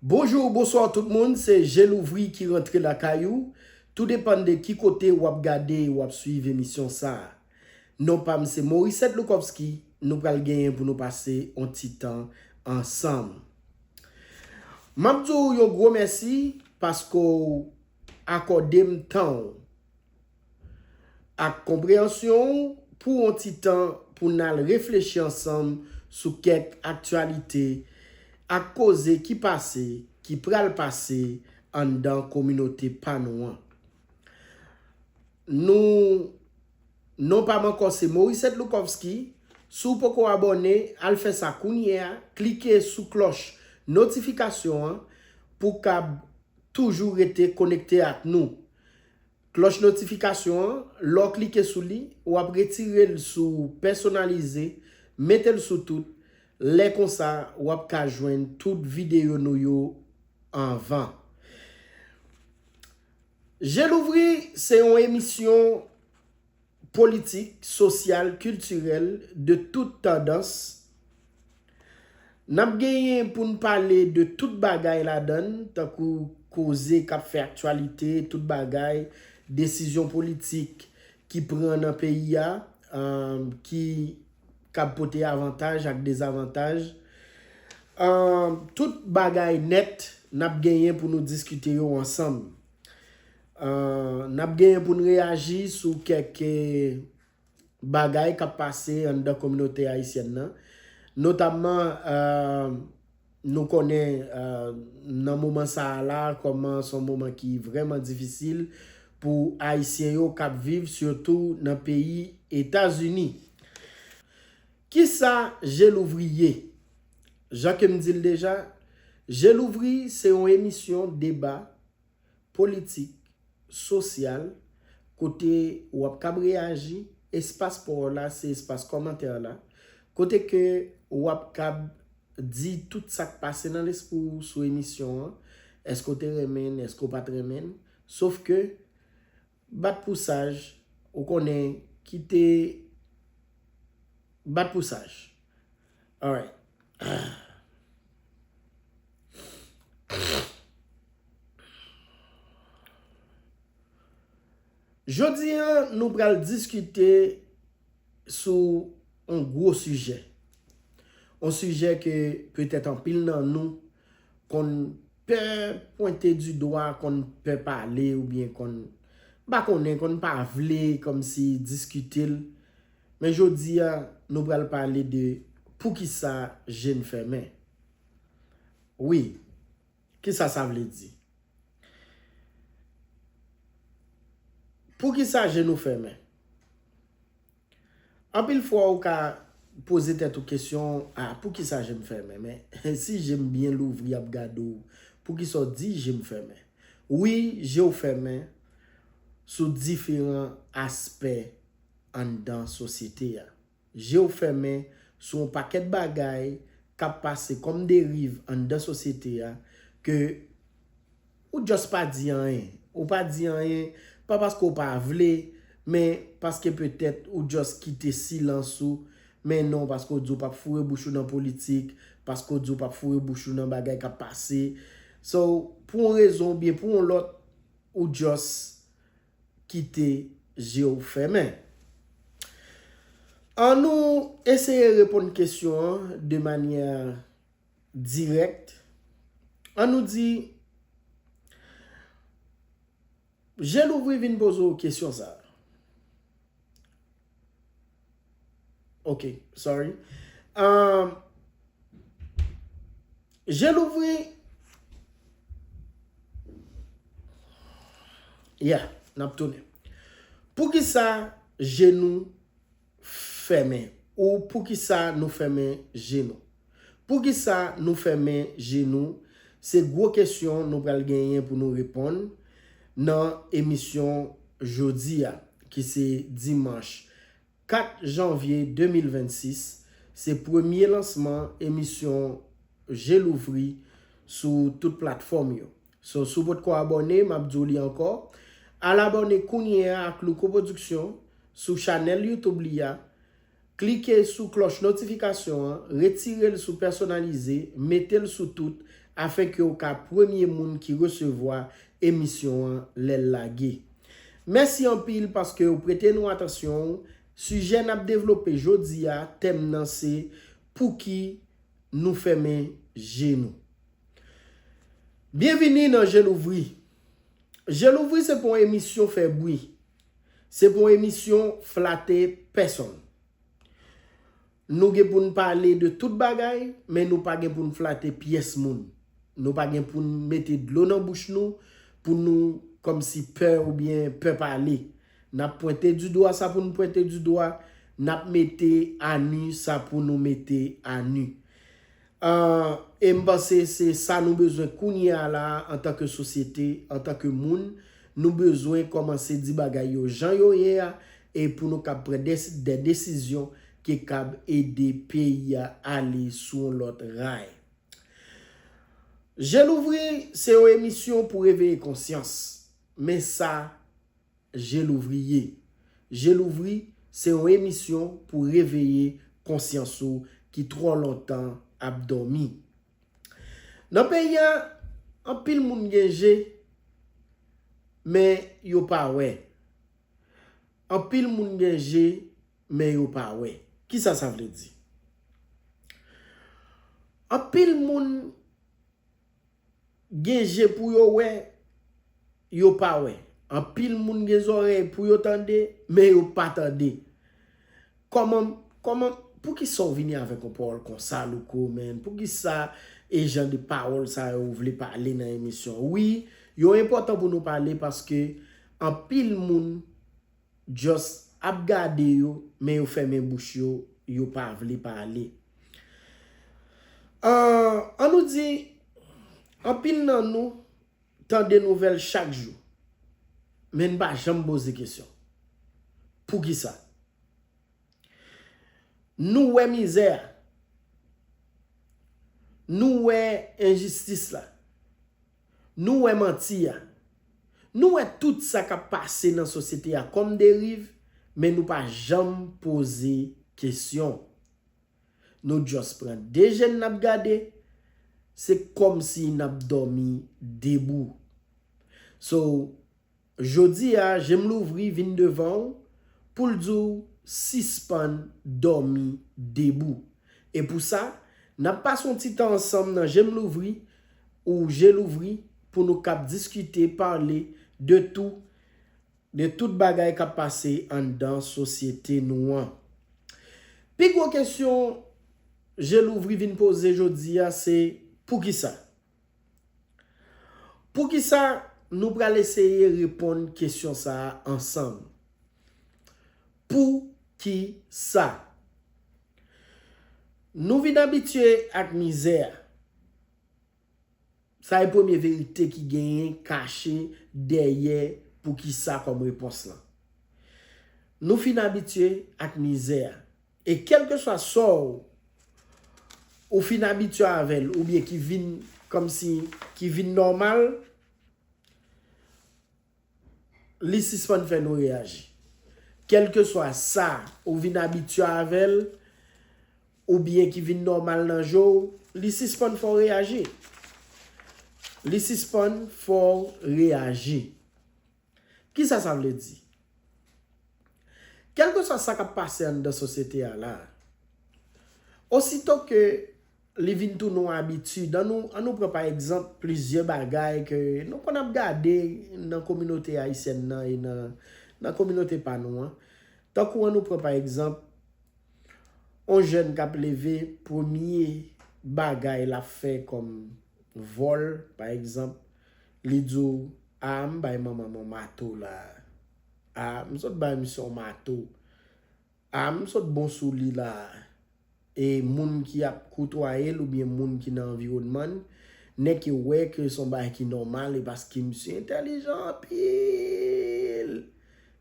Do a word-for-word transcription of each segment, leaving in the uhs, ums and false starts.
Bonjou, bonswa tout moun, se Je Louvri ki rantre lakay ou. Tou depann de ki kote w ap gade, w ap swiv emisyon sa a. Non pa m se Morisset Loukowski, nou pral genyen pou nou pase yon ti tan ansanm. M ap di w yon gwo mèsi paske w akòde m tan w ak konpreyansyon w pou yon ti tan pou n al reflechi ansanm sou kèk aktyalite ak koze ki pase, ki pral pase anndan kominote pa nou an. Nou, non pa m ankò se Morisset Loukowski. Si w poko abòne, al fè sa kounye a, klike sou klòch notifikasyon an pou w kab toujou rete konekte ak nou. Klòch notifikasyon an, lè w klike sou li, w ap retire l sou pèsonalize, mete l sou tout. Lè konsa, w ap ka jwenn tout videyo nou yo anvan. Je Louvri se yon emisyon politik, sosyal, kiltirèl, de tout tandans. N ap genyen pou n pale de tout bagay ladan l, tankou koze k ap fè aktyalite, tout bagay, desizyon politik ki pran nan peyi a, um, ki kab pote avantaj ak dezavantaj. Um, tout bagay nèt, n ap genyen pou nou diskite yo ansanm. Uh, n ap genyen pou n reyaji sou kèk, eh, bagay k ap pase anndan kominote ayisyèn nan. Notamman, eh, nou konnen, eh, nan moman sa a la, kòman se yon moman ki vrèman difisil pou Ayisyen yo k ap viv, sitou nan peyi Etazini. Kisa Je Louvri ye? Jan ke m di l deja, Je Louvri se yon emisyon deba politik, sosyal, kote w ap kab reyaji, espas pawòl la, se espas kòmantè la, kote ke w ap kab di tout sa k pase nan lespri w sou emisyon an, èske w te renmen l, èske w pa t renmen l, sof ke bat pou saj, ou konnen, kite bat pou saj. Alright. Jodi a, nou pral diskite sou yon gwo sijè. Yon sijè ke petèt anpil nan nou konn pè pwente di dwa, konn pè pale oubyen konn, m pa konnen, konn pa vle kòmsi diskite l. Men jodi a, nou pral pale de poukisa je n fèmen. Wi, kisa sa vle di? Poukisa je nou fèmen? Anpil fwa ou ka poze tèt ou kesyon, a, poukisa je m fèmen? Men si je m byen louvri ap gade w, poukisa w di je m fèmen? Wi, je w fèmen sou diferan aspè anndan sosyete a. Je w fèmen sou yon pakèt bagay k ap pase kòm deriv anndan sosyete a, ke ou just pa di anyen. Ou pa di anyen, pa paske w pa vle, men paske petèt ou just kite silans ou, men non, paske w di w p ap foure bouch ou nan politik, paske w di w p ap foure bouch ou nan bagay k ap pase. So, pou yon rezon oubyen pou yon lòt, ou just kite je w fèmen. An nou eseye reponn kesyon an de manyè dirèk. An nou di, je louvri vin poze w kesyon sa a. Ok, sorry. Um, je louvri. Yeah, n ap tounen. Poukisa je nou fèmen? Ou poukisa nou fèmen je nou? Poukisa nou fèmen je nou? Se gwo kesyon nou pral genyen pou nou reponn nan emisyon jodi a, ki se dimanch kat janvye de mil vennsis, se premye lansman emisyon Je Louvri sou tout platfòm yo. So, si w potko abòne, m ap di w li ankò. Al abòne kounye a ak Louko Production sou chanèl YouTube li a. Klike sou klòch notifikasyon an, retire l sou pèsonalize, mete l sou tout, afenke w ka premye moun ki resevwa emisyon an lè l lage. Mèsi anpil paske w prete nou atansyon w. Sijè n ap devlope jodi a, tèm nan se pouki nou fèmen je nou. Byenvini nan Je Louvri. Je Louvri se pa yon emisyon fè bri. Se pa yon emisyon flate pèsonn. Nou gen pou n pale de tout bagay, men nou pa gen pou n flate pyès moun. Nou pa gen pou n mete dlo nan bouch nou, pou nou kòmsi pè oubyen pè pale. N ap pwente di dwa sa pou n pwente di dwa, n ap mete a nu sa pou nou mete a nu. Ah, e m panse se sa nou bezwen kounye a la, antanke sosyete, antanke moun, nou bezwen kòmanse di bagay yo jan yo ye a, e pou nou kab pran des, de desizyon ki kab ede peyi a ale sou yon lòt ray. Je Louvri se yon emisyon pou reveye konsyans, men sa Je Louvri ye. Je Louvri se yon emisyon pou reveye konsyans ou ki twò lontan ap dòmi. Nan peyi a, anpil moun gen je, men yo pa wè. Anpil moun gen je, men yo pa wè. Kisa sa vle di? Anpil moun gen je pou yo wè, yo pa wè. Anpil moun gen zòrèy pou yo tande, men yo pa tande. Kòman, kòman, poukisa w vini avèk yon pawòl konsa, Louko, man? Poukisa e jan de pawòl sa yo ou vle pale nan emisyon? Wi, yo enpòtan pou nou pale paske anpil moun just ap gade yo, men yo fèmen bouch yo, yo pa vle pale. Ah, an nou di, anpil nan nou tande nouvèl chak jou, men n pa janm poze kesyon. Poukisa? Nou wè mizè a. Nou wè enjistis la. Nou wè manti a. Nou wè tout sa k ap pase nan sosyete a kòm deriv, men nou pa janm poze kesyon. Nou just pran de je n n ap gade, se kòmsi n ap dòmi debou. So, jodi a, Je m louvri vin devan w pou l di w sispann dòmi debou. E pou sa, n ap pase yon ti tan ansanm nan Je m louvri ou Je louvri pou nou kab diskite, pale de tou, de tout bagay k ap pase anndan sosyete nou an. Pi gwo kesyon Je louvri vin poze jodi a se poukisa? Poukisa? Nou pral eseye reponn kesyon sa a ansanm. Poukisa? Nou vin abitye ak mizè a. Sa e premye verite ki genyen kache dèyè poukisa kòm repons lan. Nou fin abitye ak mizè a. E kèlkeswa sa w, ou fin abitye avè l, oubyen ki vin kòmsi, ki vin nòmal, li sispann fè nou reyaji. Kèlkeswa sa ou vin abitye avè l, oubyen ki vin nòmal nan je w, li sispann fè w reyaji. Li sispann fè w reyaji. Kisa sa vle di? Kèlkeswa sa k ap pase anndan sosyete a la, osito ke li vin tounen yon abitid, an nou, an nou pran pa egzanp plizyè bagay ke nou konn ap gade nan kominote ayisyèn nan e nan, nan kominote pa nou an. Tankou an nou pran pa egzanp, yon jèn k ap leve, premye bagay l ap fè kòm vòl, pa egzanp, li di w, "A, m bay manman m yon mato la. A, m sot bay misye yon mato. A, m sot bon sou li la." E moun ki ap kotwaye l oubyen moun ki nan anviwònman l, nèk yo wè ke se yon bagay ki nòmal, e paske misye entèlijan anpil,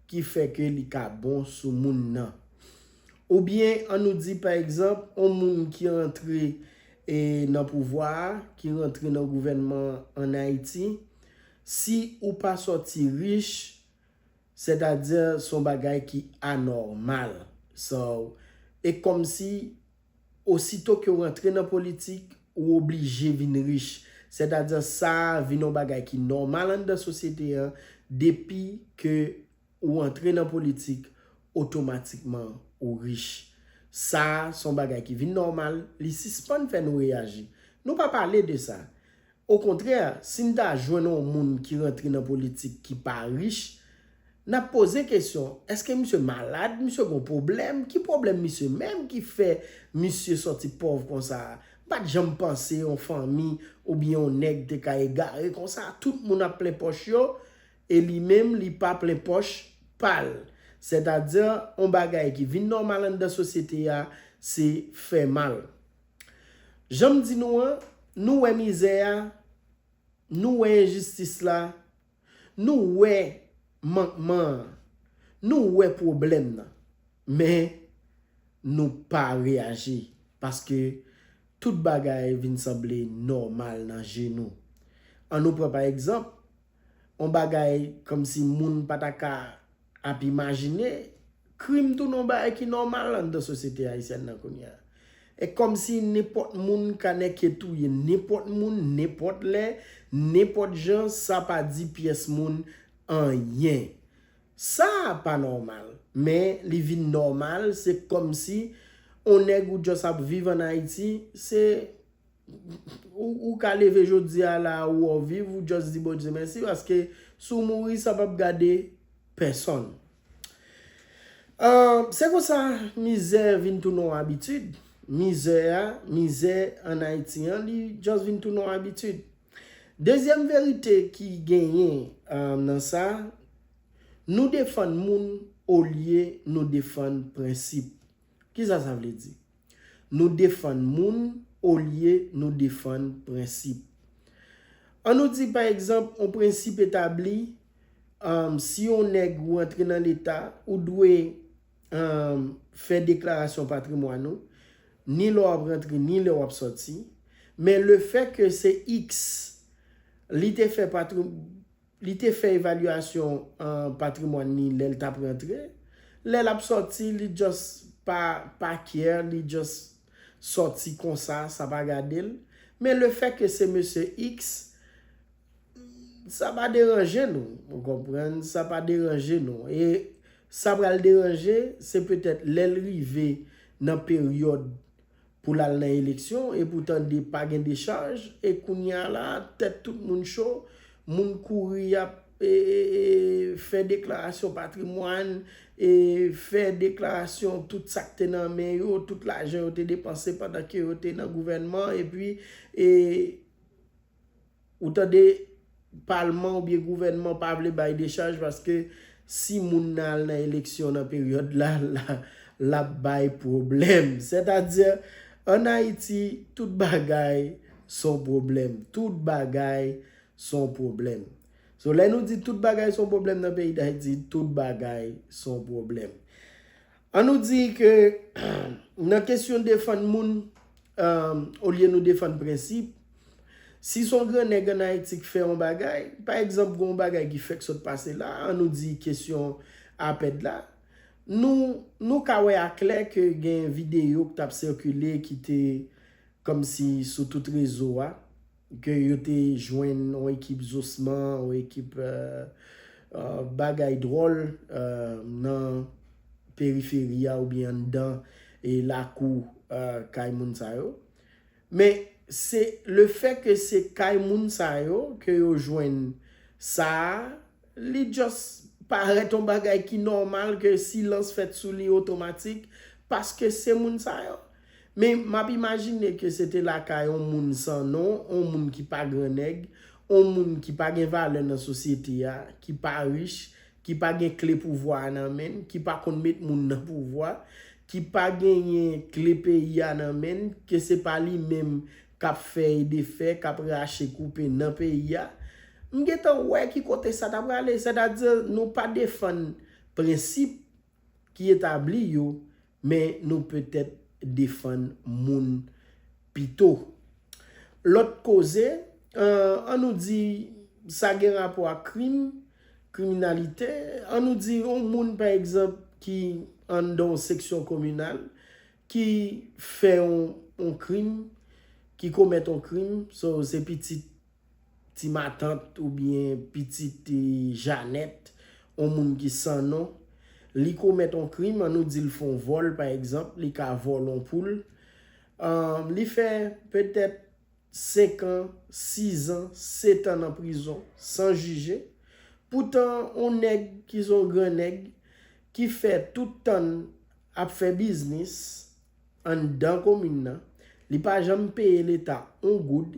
ki fè ke li ka bon sou moun nan. Oubyen, an nou di, pa egzanp, yon moun ki rantre, e, nan pouvwa a, ki rantre nan gouvènman an Ayiti, si ou pa sòti rich, sètadi, se yon bagay ki anòmal. So, e kòmsi, osito ke w rantre nan politik, ou oblije vin rich. Sètadi sa a vin yon bagay ki nòmal anndan sosyete an, depi ke ou antre nan politik, otomatikman ou rich. Sa a se yon bagay ki vin nòmal, li sispann fè nou reyaji. Nou pa pale de sa. Okontrè, si n ta jwenn yon moun ki rantre nan politik ki pa rich, n ap poze kesyon, èske misye malad, misye gon pwoblèm, ki pwoblèm misye menm ki fè misye sòti pòv konsa a? M pa t janm panse yon fanmi oubyen yon nèg te ka egare konsa. Tout moun ap plen pòch yo, e li menm, li pa plen pòch pa l. Sètadi, yon bagay ki vin nòmal anndan sosyete a, se fè mal. Jan m di nou an, nou wè mizè a, nou wè enjistis la, nou wè mankman an, nou wè pwoblèm nan. Men, nou pa reyaji, paske tout bagay vin sanble nòmal nan je nou. Ann nou pran pa egzanp, yon bagay kòmsi moun pa ta ka ap imajine, krim tounen yon bagay ki nòmal anndan sosyete ayisyèn nan kounye a. E kòmsi nenpòt moun ka nèke touye nenpòt moun, nenpòt lè, nenpòt jan, sa pa di pyès moun anyen. Sa a pa nòmal, men li vin nòmal, se kòmsi yon nèg ou just ap viv ann Ayiti, se ou, ou ka leve jodi a la, ou wè w viv, ou just di Bondye mèsi, paske si w mouri, sa p ap gade pèsonn. Ah, se konsa, mizè vin tounen yon abitid. Mizè a, mizè ann Ayiti an, li just vin tounen yon abitid. Dezyèm verite ki genyen, ah, nan sa, nou defann moun olye nou defann prensip. Kisa sa vle di? Nou defann moun olye nou defann prensip. Ann nou di, pa egzanp, yon prensip etabli, um, si yon nèg ou antre nan Leta, ou dwe, um, fè deklarasyon patrimwàn ou, ni lè w ap rantre, ni lè w ap sòti. Men lefètke se X, li te fè patri-, li te fè evalyasyon, uh, patrimwàn li lè l t ap rantre. Lè l ap sòti, li just pa, pa care, li just sòti konsa, sa pa gade l. Men lefètke se mesye X, sa pa deranje nou, ou konprann? Sa pa deranje nou. E sa pral deranje, se petèt lè l rive nan peryòd pou l al nan eleksyon, epi w tande pa gen dechaj, e kounye a la, tèt tout moun cho, moun kouri ap, e, e, e, fè deklarasyon patrimwàn, e fè deklarasyon tout sa k te nan men yo, tout lajan yo te depanse pandan ke yo te nan gouvènman, epi, e, ou tande palman oubyen gouvènman pa vle bay dechaj paske si moun nan al nan eleksyon nan peryòd la, la, l ap bay pwoblèm. Sètadi, ann Ayiti, tout bagay s on pwoblèm. Tout bagay s on pwoblèm. So, lè nou di tout bagay s on pwoblèm nan peyi Dayiti, tout bagay s on pwoblèm. Ann nou di ke nan kesyon defann moun, um, olye nou defann prensip, si s on gran nèg ann Ayiti k fè yon bagay, pa egzanp, gen yon bagay ki fèk sot pase la, ann nou di kesyon apèd la, nou, nou ka wè aklè ke gen videyo k t ap sikile ki te kòmsi sou tout rezo a, ke yo te jwenn yon ekip zosman, yon ekip, euh, euh, bagay dwòl, euh, nan periferi a oubyen anndan e lakou, euh, kay moun sa yo. Men se lefètke se kay moun sa yo ke yo jwenn sa a, li just parèt yon bagay ki nòmal ke silans fèt sou li otomatik, paske se moun sa yo. Men m ap imajine ke se te lakay yon moun san non, yon moun ki pa gran nèg, yon moun ki pa gen valè nan sosyete a, ki pa rich, ki pa gen kle pouvwa a nan men l, ki pa konn met moun nan pouvwa, ki pa genyen kle peyi a nan men l, ke se pa li menm k ap fè e defè, k ap rache koupe nan peyi a. M gentan wè ki kote sa ta prale. Sètadi, nou pa defann prensip ki etabli yo, men nou petèt defann moun pito. Lòt koze, euh, ann nou di sa gen rapò ak krim, kriminalite, ann nou di yon moun, pa egzanp, ki anndan yon seksyon kominal, ki fè yon, yon krim, ki komèt yon krim, so, se pitit ti matant oubyen pitit, eh, Janèt, yon moun ki san non, li komèt yon krim, an nou di l fè yon vòl, pa egzanp, li ka vòlè yon poul. Ahn, li fè petèt senk an, sis an, sèt an nan prizon, san jije. Poutan, yon nèg ki se yon gran nèg, ki fè tout tan l ap fè biznis anndan komin nan, li pa janm peye Leta yon goud,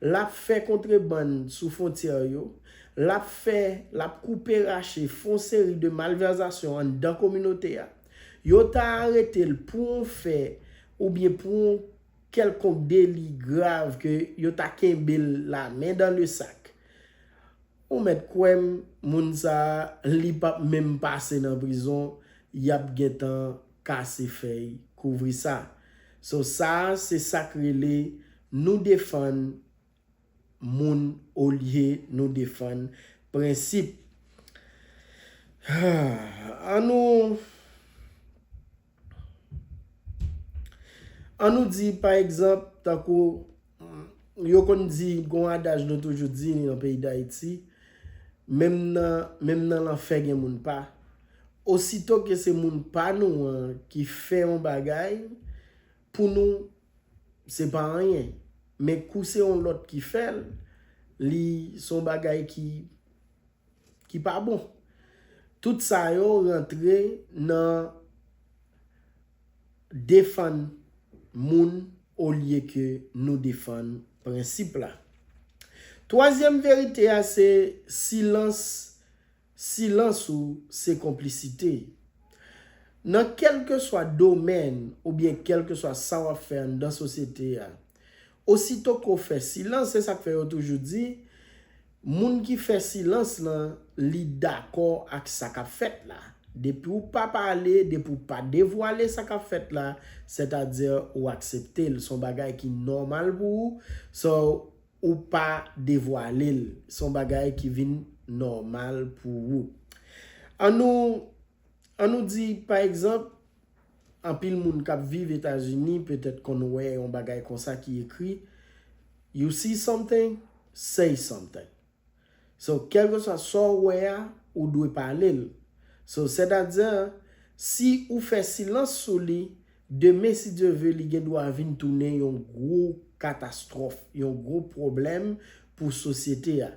l ap fè kontrebann sou fwontyè yo, l ap fè, l ap koupe rache, fè yon seri de malvèzasyon anndan kominote a. Yo ta arete l pou yon fè oubyen pou yon kèlkonk deli grav ke yo ta kenbe l la men dan le sak. Ou mèt kwè m, moun sa a, li p ap menm pase nan prizon, y ap gentan kase fèy kouvri sa. So, sa a, se sa k rele nou defann moun olye nou defann prensip. An nou, an nou di, pa egzanp, tankou, yo konn di, gon adaj nou toujou di nan peyi Dayiti, menm nan, menm nan lanfè gen moun pa. Osito ke se moun pa nou an ki fè yon bagay, pou nou, se pa anyen. Men kou se yon lòt ki fè l, li se yon bagay ki, ki pa bon. Tout sa yo rantre nan defann moun olye ke nou defann prensip la. Twazyèm verite a, se silans, silans ou se konplisite. Nan kèlkeswa domèn oubyen kèlkeswa sa w ap fè anndan sosyete a, osito ke w fè silans, se sa k fè yo toujou di, moun ki fè silans lan, li dakò ak sa k ap fèt la. Depi w pa pale, depi w pa devwale sa k ap fèt la, sètadi ou aksepte l, se yon bagay ki nòmal pou ou, so ou pa devwale l, se yon bagay ki vin nòmal pou ou. An nou, an nou di, pa egzanp, anpil moun k ap viv Etazini petèt konn wè yon bagay konsa ki ekri, "You see something, say something." So, kèlkeswa sa w wè a, ou dwe pale l. So, sètadi, si ou fè silans sou li, demen, si Dye ve, li gen dwa vin tounen yon gwo katastwòf, yon gwo pwoblèm pou sosyete a.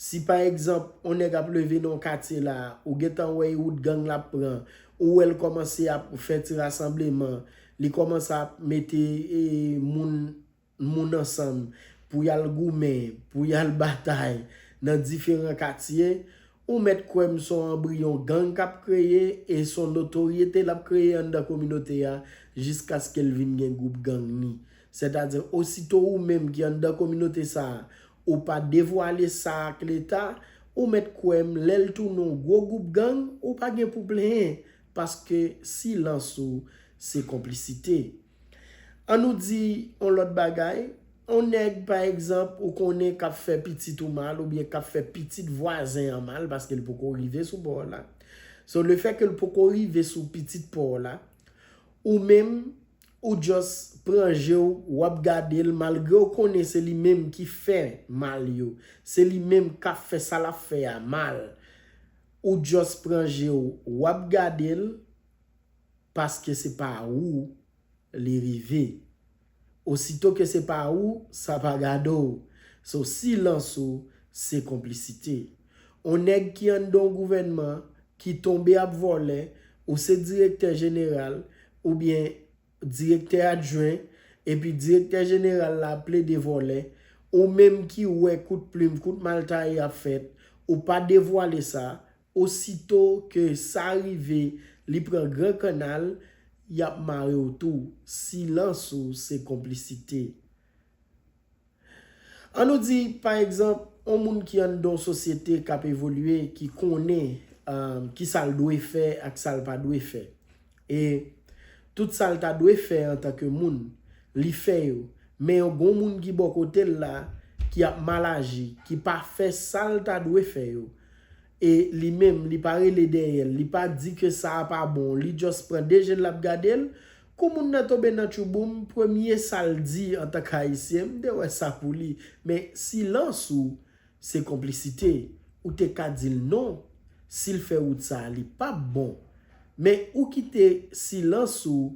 Si, pa egzanp, yon nèg ap leve nan yon katye la, ou gentan wè e wout gang l ap pran, ou wè l kòmanse ap fè ti rasanbleman, li kòmanse ap mete, e, moun moun ansanm pou y al goumen, pou y al batay nan diferan katye, ou mèt kwè m se yon anbriyon gang k ap kreye e se yon notoryete l ap kreye anndan kominote a jiskaske l vin gen gwoup gang li. Sètadi, osito ou menm ki anndan kominote sa a, ou pa devwale sa ak Leta, ou mèt kwè m, lè l tounen yon gwo gwoup gang, ou pa gen pou plenyen, paske silans ou se konplisite. An nou di yon lòt bagay, yon nèg, pa egzanp, ou konnen k ap fè pitit ou mal, oubyen k ap fè pitit vwazen an mal, paske l poko rive sou pa w la. So, lefètke l poko rive sou pitit pa w la, ou menm, ou just pran je w, w ap gade l, malgre w konnen se li menm ki fè mal yo, se li menm k ap fè sa l ap fè a mal. Ou just pran je w, w ap gade l, paske se pa ou li rive. Osito ke se pa ou, sa pa gade w. So, silans ou, se konplisite. On nèg ki anndan yon gouvènman, ki tonbe ap vòlè, ou se direktè jeneral, oubyen direktè adjwen, epi direktè jeneral la ap plede vòlè, ou menm ki wè kout plim, kout mal taye ap fèt, ou pa devwale sa, osito ke sa rive, li pran gran kannal, y ap mare w tou. Silans ou se konplisite. An nou di, pa egzanp, yon moun ki anndan yon sosyete k ap evolye, ki konnen, um, ki sa l dwe fè ak sa l pa dwe fè. E tout sa l ta dwe fè antanke moun, li fè yo. Men yon gon moun ki bò kote l la, ki ap mal aji, ki pa fè sa l ta dwe fè yo. E li menm, li pa rele dèyè l, li pa di ke sa a pa bon, li just pran de je l, l ap gade l. Kou moun nan tonbe nan tchouboum, premye sa l di antanke Ayisyen, m te wè sa pou li. Men silans ou, se konplisite. Ou te ka di l non, si l fè wout sa a, li p ap bon. Men ou kite silans ou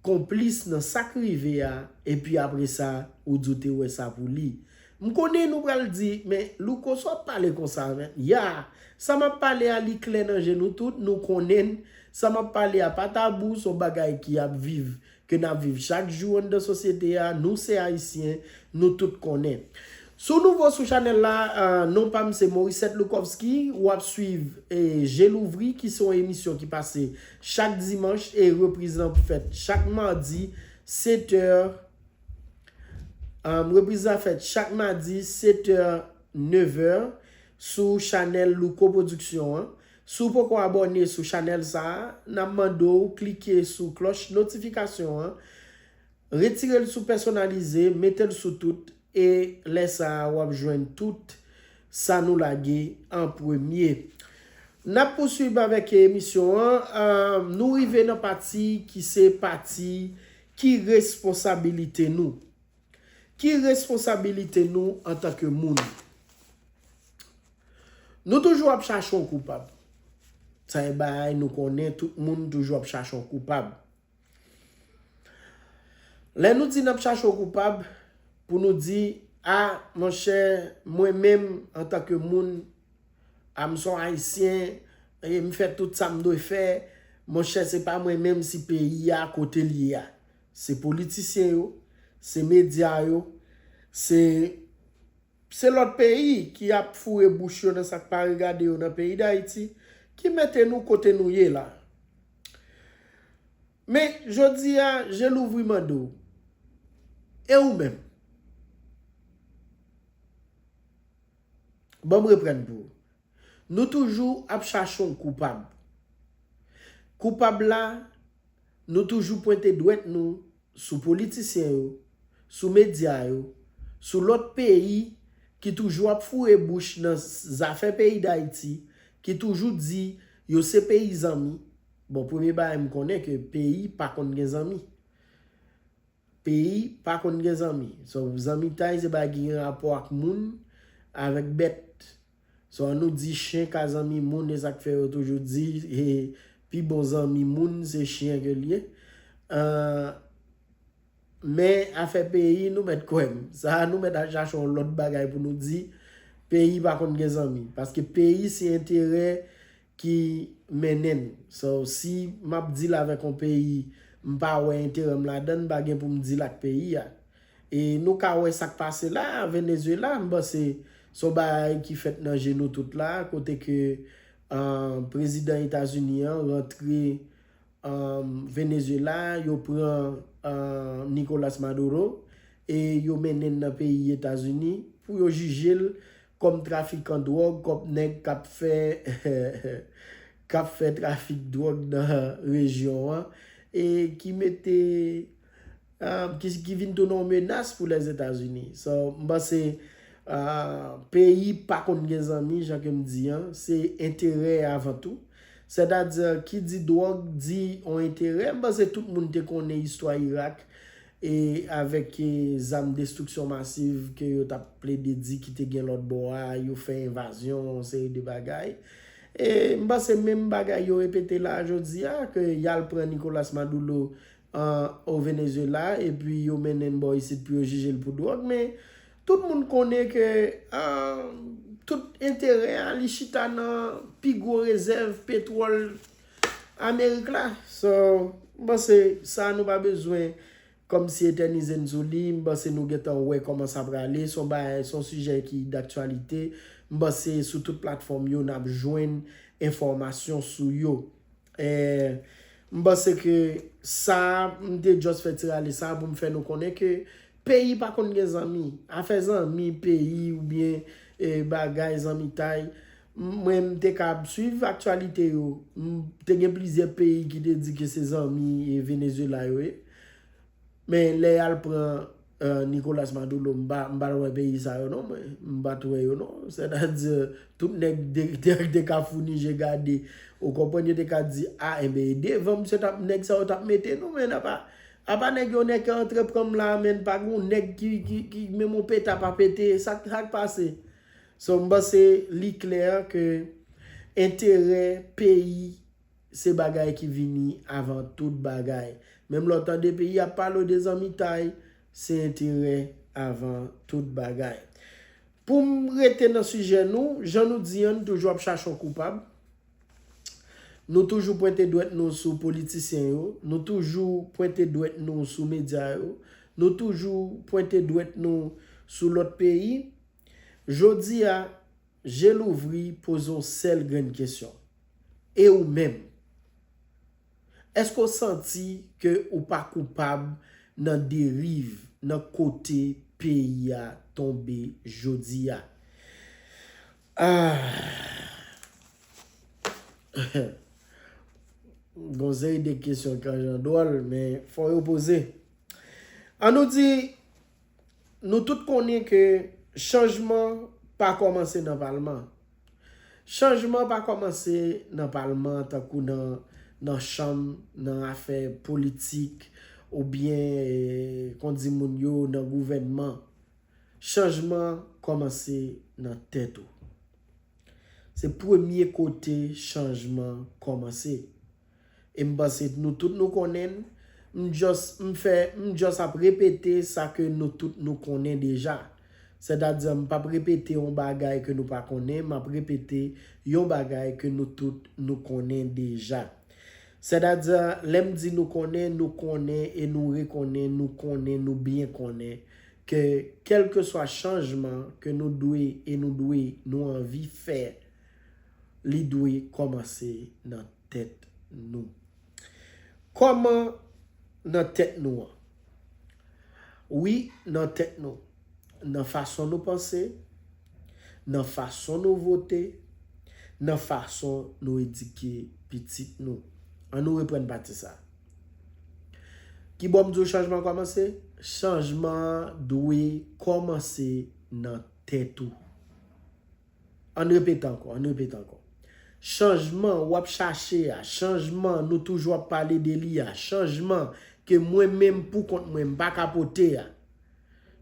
konplis nan sa k rive a, epi apre sa, ou di w te wè sa pou li. M konnen nou pral di, men Louko, sa w ap pale konsa, men? Ya, sa m ap pale a, li klè nan je nou tout, nou konnen l. Sa m ap pale a pa tabou, se yon bagay ki ap viv, ke n ap viv chak jou anndan sosyete a. Nou se Ayisyen, nou tout konnen. Si w nouvo sou chanèl la, euh, non pa m se Morisset Loukovsky, w ap swiv, eh, Je Louvri, ki se yon emisyon ki pase chak dimanch, e repriz lan fèt chak madi, sèt è, um, repriz la fèt chak madi, sèt è, nèf è, sou chanèl Louko Production an. Si w poko abòne sou chanèl sa a, n ap mande w klike sou klòch notifikasyon an, retire l sou pèsonalize, mete l sou tout, e lè sa a, w ap jwenn tout sa nou lage an premye. N ap pouswiv avèk emisyon an. Ah, nou rive nan pati ki se pati ki responsabilite nou. Ki responsabilite nou antanke moun? Nou toujou ap chache yon koupab. Sa e bagay nou konnen, tout moun toujou ap chache yon koupab. Lè nou di n ap chache yon koupab, pou nou di, a, monchè, mwen menm, antanke moun, a, m se yon Ayisyen, e m fè tout sa m dwe fè, monchè, se pa mwen menm si peyi a kote l ye a. Se politisyen yo, se medya yo, se, se lòt peyi ki ap foure bouch yo nan sa k pa regade yo nan peyi Dayiti, ki mete nou kote nou ye la. Men, jodi a, Je Louvri mande w, e ou menm? Ban m reprann pou ou. Nou toujou ap chache yon koupab. Koupab la, nou toujou pwente dwèt nou sou politisyen yo, sou medya yo, sou lòt peyi ki toujou ap foure bouch nan zafè peyi Dayiti, ki toujou di yo se peyi zanmi. Bon, premye bagay, m konnen ke peyi pa konn gen zanmi. Peyi pa konn gen zanmi. So, zanmitay se bagay ki gen rapò ak moun, avèk bèt. So, an nou di chen ka zanmi moun, e sa k fè yo toujou di, e, pi bon zanmi moun, se chen ke l ye. Ah, men afè peyi, nou mèt kwè m. Sa a, nou mèt al chache yon lòt bagay pou nou di, peyi pa konn gen zanmi. Paske peyi se enterè ki mennen n. So, si m ap deal avèk yon peyi, m pa wè enterè m ladan l, m pa gen pou m deal ak peyi a. E nou ka wè sa k pase la, Venezuela, m panse se yon bagay ki fèt nan je nou tout la, kote ke, ah, prezidan Etazini an rantre, ah, Venezuela, yo pran, ah, Nicolas Maduro, e yo mennen l nan peyi Etazini pou yo jije l kòm trafikan dwòg, kòm nèg k ap fè, k ap fè trafik dwòg nan rejyon an, e ki mete, ah, ki, ki vin tounen yon menas pou Lèzetazini. So, m panse, ah, peyi pa konn gen zanmi, jan ke m di an, se enterè avan tou. Sètadi, ki di dwòg, di yon enterè. M panse tout moun te konnen istwa Irak, e avèk, e, zam destriksyon masiv ke yo t ap plede di ki te gen lòt bò a, yo fè envazyon, yon seri de bagay. E m panse menm bagay yo repete la jodi a, ke y al pran Nicolas Maduro, an, o Venezuela, epi yo mennen l bò isit pou yo jije l pou dwòg, men tout moun konnen ke, ah, tout enterè a, li chita nan pi gwo rezèv petwòl Amerik la. So, m panse sa nou pa bezwen kòmsi etènize n sou li, m panse nou gentan wè kòman sa prale, se yon bagay, se yon sijè ki daktyalite, m panse sou tout platfòm yo n ap jwenn enfòmasyon sou yo. Eh, m panse ke sa, m te just fè ti rale sa pou m fè nou konnen ke peyi pa konn gen zanmi. Afè zanmi, peyi oubyen, eh, bagay, zanmitay, m-, mwen m te ka ap swiv aktyalite yo. M te gen plizyè peyi ki te di ke se zanmi, eh, Venezuela yo ye. Men lè y al pran, eh, Nicolas Maduro, m pa, m pa t wè peyi sa yo non, mwen. M pa t wè yo non. Sètadi, tout nèg te, te, te ka founi je gade. Ou konprann, yo te ka di, a, enben, e devan misye t ap, nèg sa yo t ap mete nou, men apa, apa nèg yo nèk antre pran m la, men pa gen yon nèg ki, ki, ki, menm yon peta pa pete, sa, sa k pase? So, m panse li klè ke enterè peyi se bagay ki vini avan tout bagay. Menm lè w tande peyi ap pale w de zanmitay, se enterè avan tout bagay. Pou m rete nan sijè nou, jan nou di an, nou toujou ap chache yon koupab. Nou toujou pwente dwèt nou sou politisyen yo. Nou toujou pwente dwèt nou sou medya yo. Nou toujou pwente dwèt nou sou lòt peyi. Jodi a, je louvri, poze yon sèl grenn kesyon. E ou menm? Èske w santi ke ou pa koupab nan deriv, nan kote peyi a tonbe jodi a? Ah. Gon seri de kesyon k jan dwòl, men fò yo poze. An nou di, nou tout konnen ke chanjman pa kòmanse nan palman. Chanjman pa kòmanse nan palman, tankou nan, nan chanm, nan afè politik, oubyen, eh, kon di moun yo, nan gouvènman. Chanjman kòmanse nan tèt ou. Se premye kote chanjman kòmanse. E m panse nou tout nou konnen l. M just, m fè, m just ap repete sa ke nou tout nou konnen deja. Sètadi, m p ap repete yon bagay ke nou pa konnen, m ap repete yon bagay ke nou tout nou konnen deja. Sètadi, lè m di nou konnen, nou konnen e nou rekonnen, nou konnen, nou byen konnen ke kèlkeswa chanjman ke nou dwe e nou dwe, nou anvi fè, li dwe kòmanse nan tèt nou. Kòman nan tèt nou an? Wi, nan tèt nou. Nan fason nou panse, nan fason nou vote, nan fason nou edike pitit nou. An nou reprann pati sa. Ki bò m di w chanjman kòmanse? Chanjman an dwe kòmanse nan tèt ou. An n repete ankò, an n repete ankò. Chanjman w ap chache a, chanjman nou toujou ap pale de li a, chanjman ke mwen menm pou kont mwen m pa ka pote a,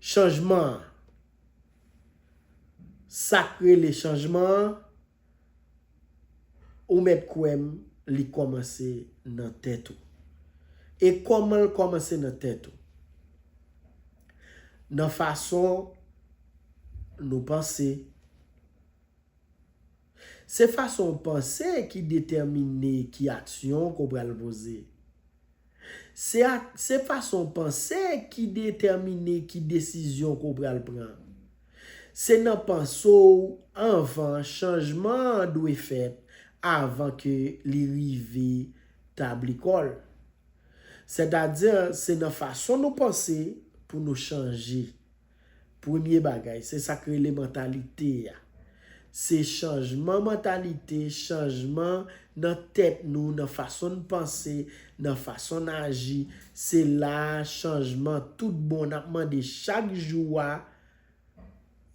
chanjman an, sa k rele chanjman an, ou mèt kwè m, li kòmanse nan tèt ou. E kòman l kòmanse nan tèt ou? Nan fason nou panse. Se fason w panse ki detèmine ki aksyon ke w pral poze. Se a, se fason w panse ki detèmine ki desizyon ke w pral pran. Se nan panse w anvan chanjman an dwe fèt, avan ke li rive tab lekòl. Sètadi, se nan fason nou panse pou nou chanje. Premye bagay, se sa k rele mantalite a. Se chanjman mantalite, chanjman nan tèt nou, nan fason n panse, nan fason n aji. Se la a chanjman tout bon n ap mande chak jou a,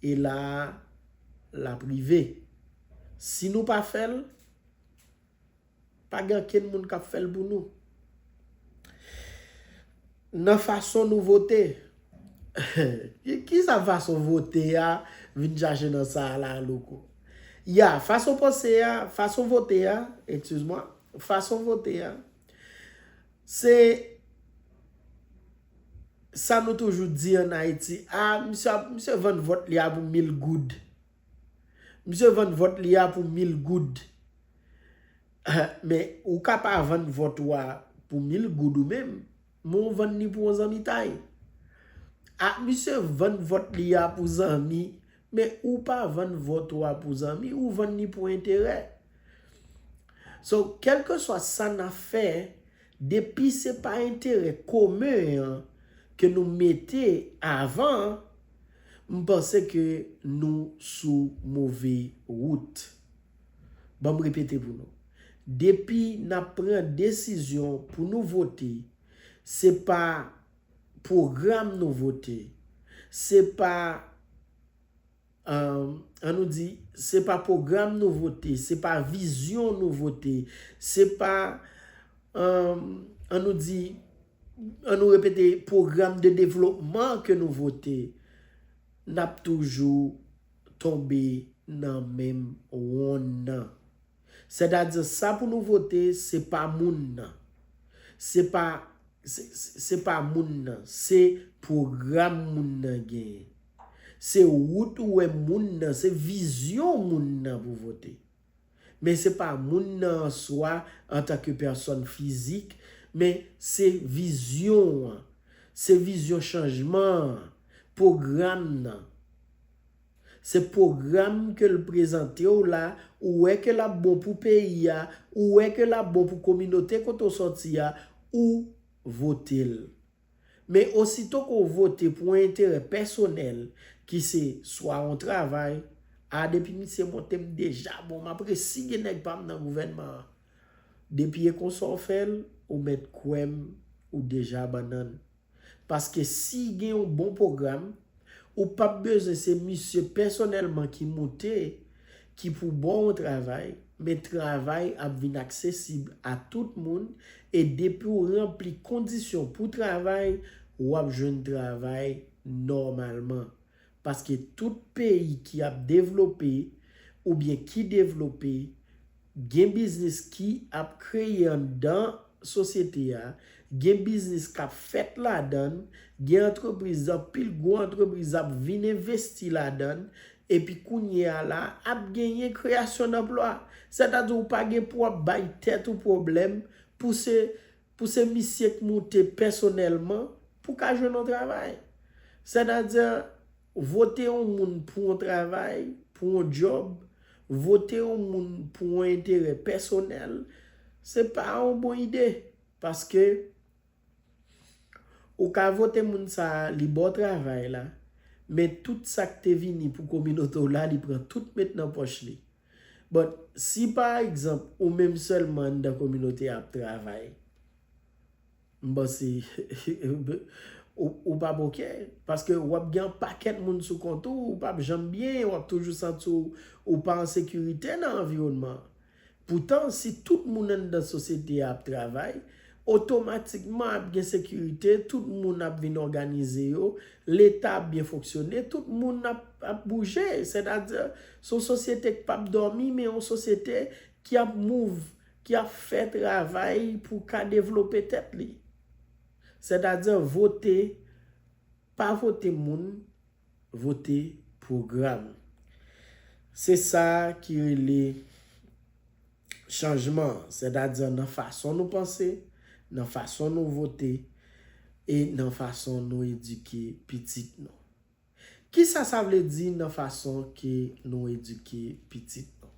e la a l ap rive. Si nou pa fè l, pa gen ankenn moun k ap fè l pou nou. Nan fason nou vote. Ki, ki sa fason vote a vin chache nan sa a la, louko? Ya, fason panse a, fason vote a, excuse-moi, fason vote a, se sa nou toujou di ann Ayiti, a, misye ap, misye vann vòt li a pou mil goud. Misye vann vòt li a pou mil goud. Men ou ka pa vann vòt ou a pou mil goud ou menm, men ou vann li pou yon zanmitay. A, misye vann vòt li a pou zanmi, men ou pa vann vòt ou a pou zanmi, ou vann li pou enterè. So, kèlkeswa sa n ap fè, depi se pa enterè komen an ke nou mete avan, m panse ke nou sou move wout. Ban m repete pou nou. Depi n ap pran desizyon pou nou vote, se pa pwogram nou vote, se pa, um, an nou di, se pa pwogram nou vote, se pa vizyon nou vote, se pa, um, an nou di, an nou repete, pwogram de devlopman ke nou vote, n ap toujou tonbe nan menm wonn nan. Sètadi, sa pou nou vote, se pa moun nan. Se pa, se, se, se pa moun nan. Se pwogram moun nan genyen. Se wout ou wè moun nan, se vizyon moun nan pou vote. Men se pa moun nan an swa antanke pèsòn fizik, men se vizyon an, se vizyon chanjman an, pwogram nan. Se pwogram ke l prezante w la, ou wè ke l ap bon pou peyi a, ou wè ke l ap bon pou kominote kote w sòti a, ou vote l. Men osito ke w vote pou yon enterè pèsonèl, ki se swa yon travay, a depi misye monte m deja bon, m ap resi gen nèg pa m nan gouvènman an. Depi e konsa w fè l, ou mèt kwè m, ou deja bannann. Paske si gen yon bon pwogram, ou p ap bezwen se misye pèsonèlman ki moute, ki pou ba w yon travay, men travay ap vin aksesib a tout moun, e depi w ranpli kondisyon pou travay, w ap jwenn travay nòmalman. Paske tout peyi ki ap devlope oubyen ki devlope, gen biznis ki ap kreye anndan sosyete a, gen biznis k ap fèt ladan l, gen antrepriz, anpil gwo antrepriz ap vin envesti ladan l, epi kounye a la, ap genyen kreyasyon danplwa. Sètadi, ou pa gen pou w ap bay tèt ou pwoblèm pou se, pou se misye k moute pèsonèlman pou w ka jwenn yon travay. Sètadi, vote yon moun pou yon travay, pou yon djòb, vote yon moun pou yon enterè pèsonèl, se pa yon bon ide. Paske ou ka vote moun sa a, li ba w travay la, men tout sa k te vini pou kominote w la, li pran tout met nan pòch li. But, si pa egzanp, ou menm sèlman anndan kominote a ap travay, m panse, ou, ou p ap oke. Paske w ap gen yon pakèt moun sou kont ou, ou p ap janm byen, w ap toujou santi w, ou pa an sekirite nan anviwònman an. Poutan, si tout moun anndan sosyete a ap travay, otomatikman ap gen sekirite, tout moun ap vin òganize yo, Leta ap byen fonksyone, tout moun ap, ap bouje. Sètadi, se yon sosyete k p ap dòmi, men yon sosyete ki ap move, ki ap fè travay pou ka devlope tèt li. Sètadi, vote, pa vote moun, vote pwogram. Se sa ki rele chanjman, sètadi nan fason nou panse, nan fason nou vote, e nan fason nou edike pitit nou. Kisa sa vle di nan fason ke nou edike pitit nou?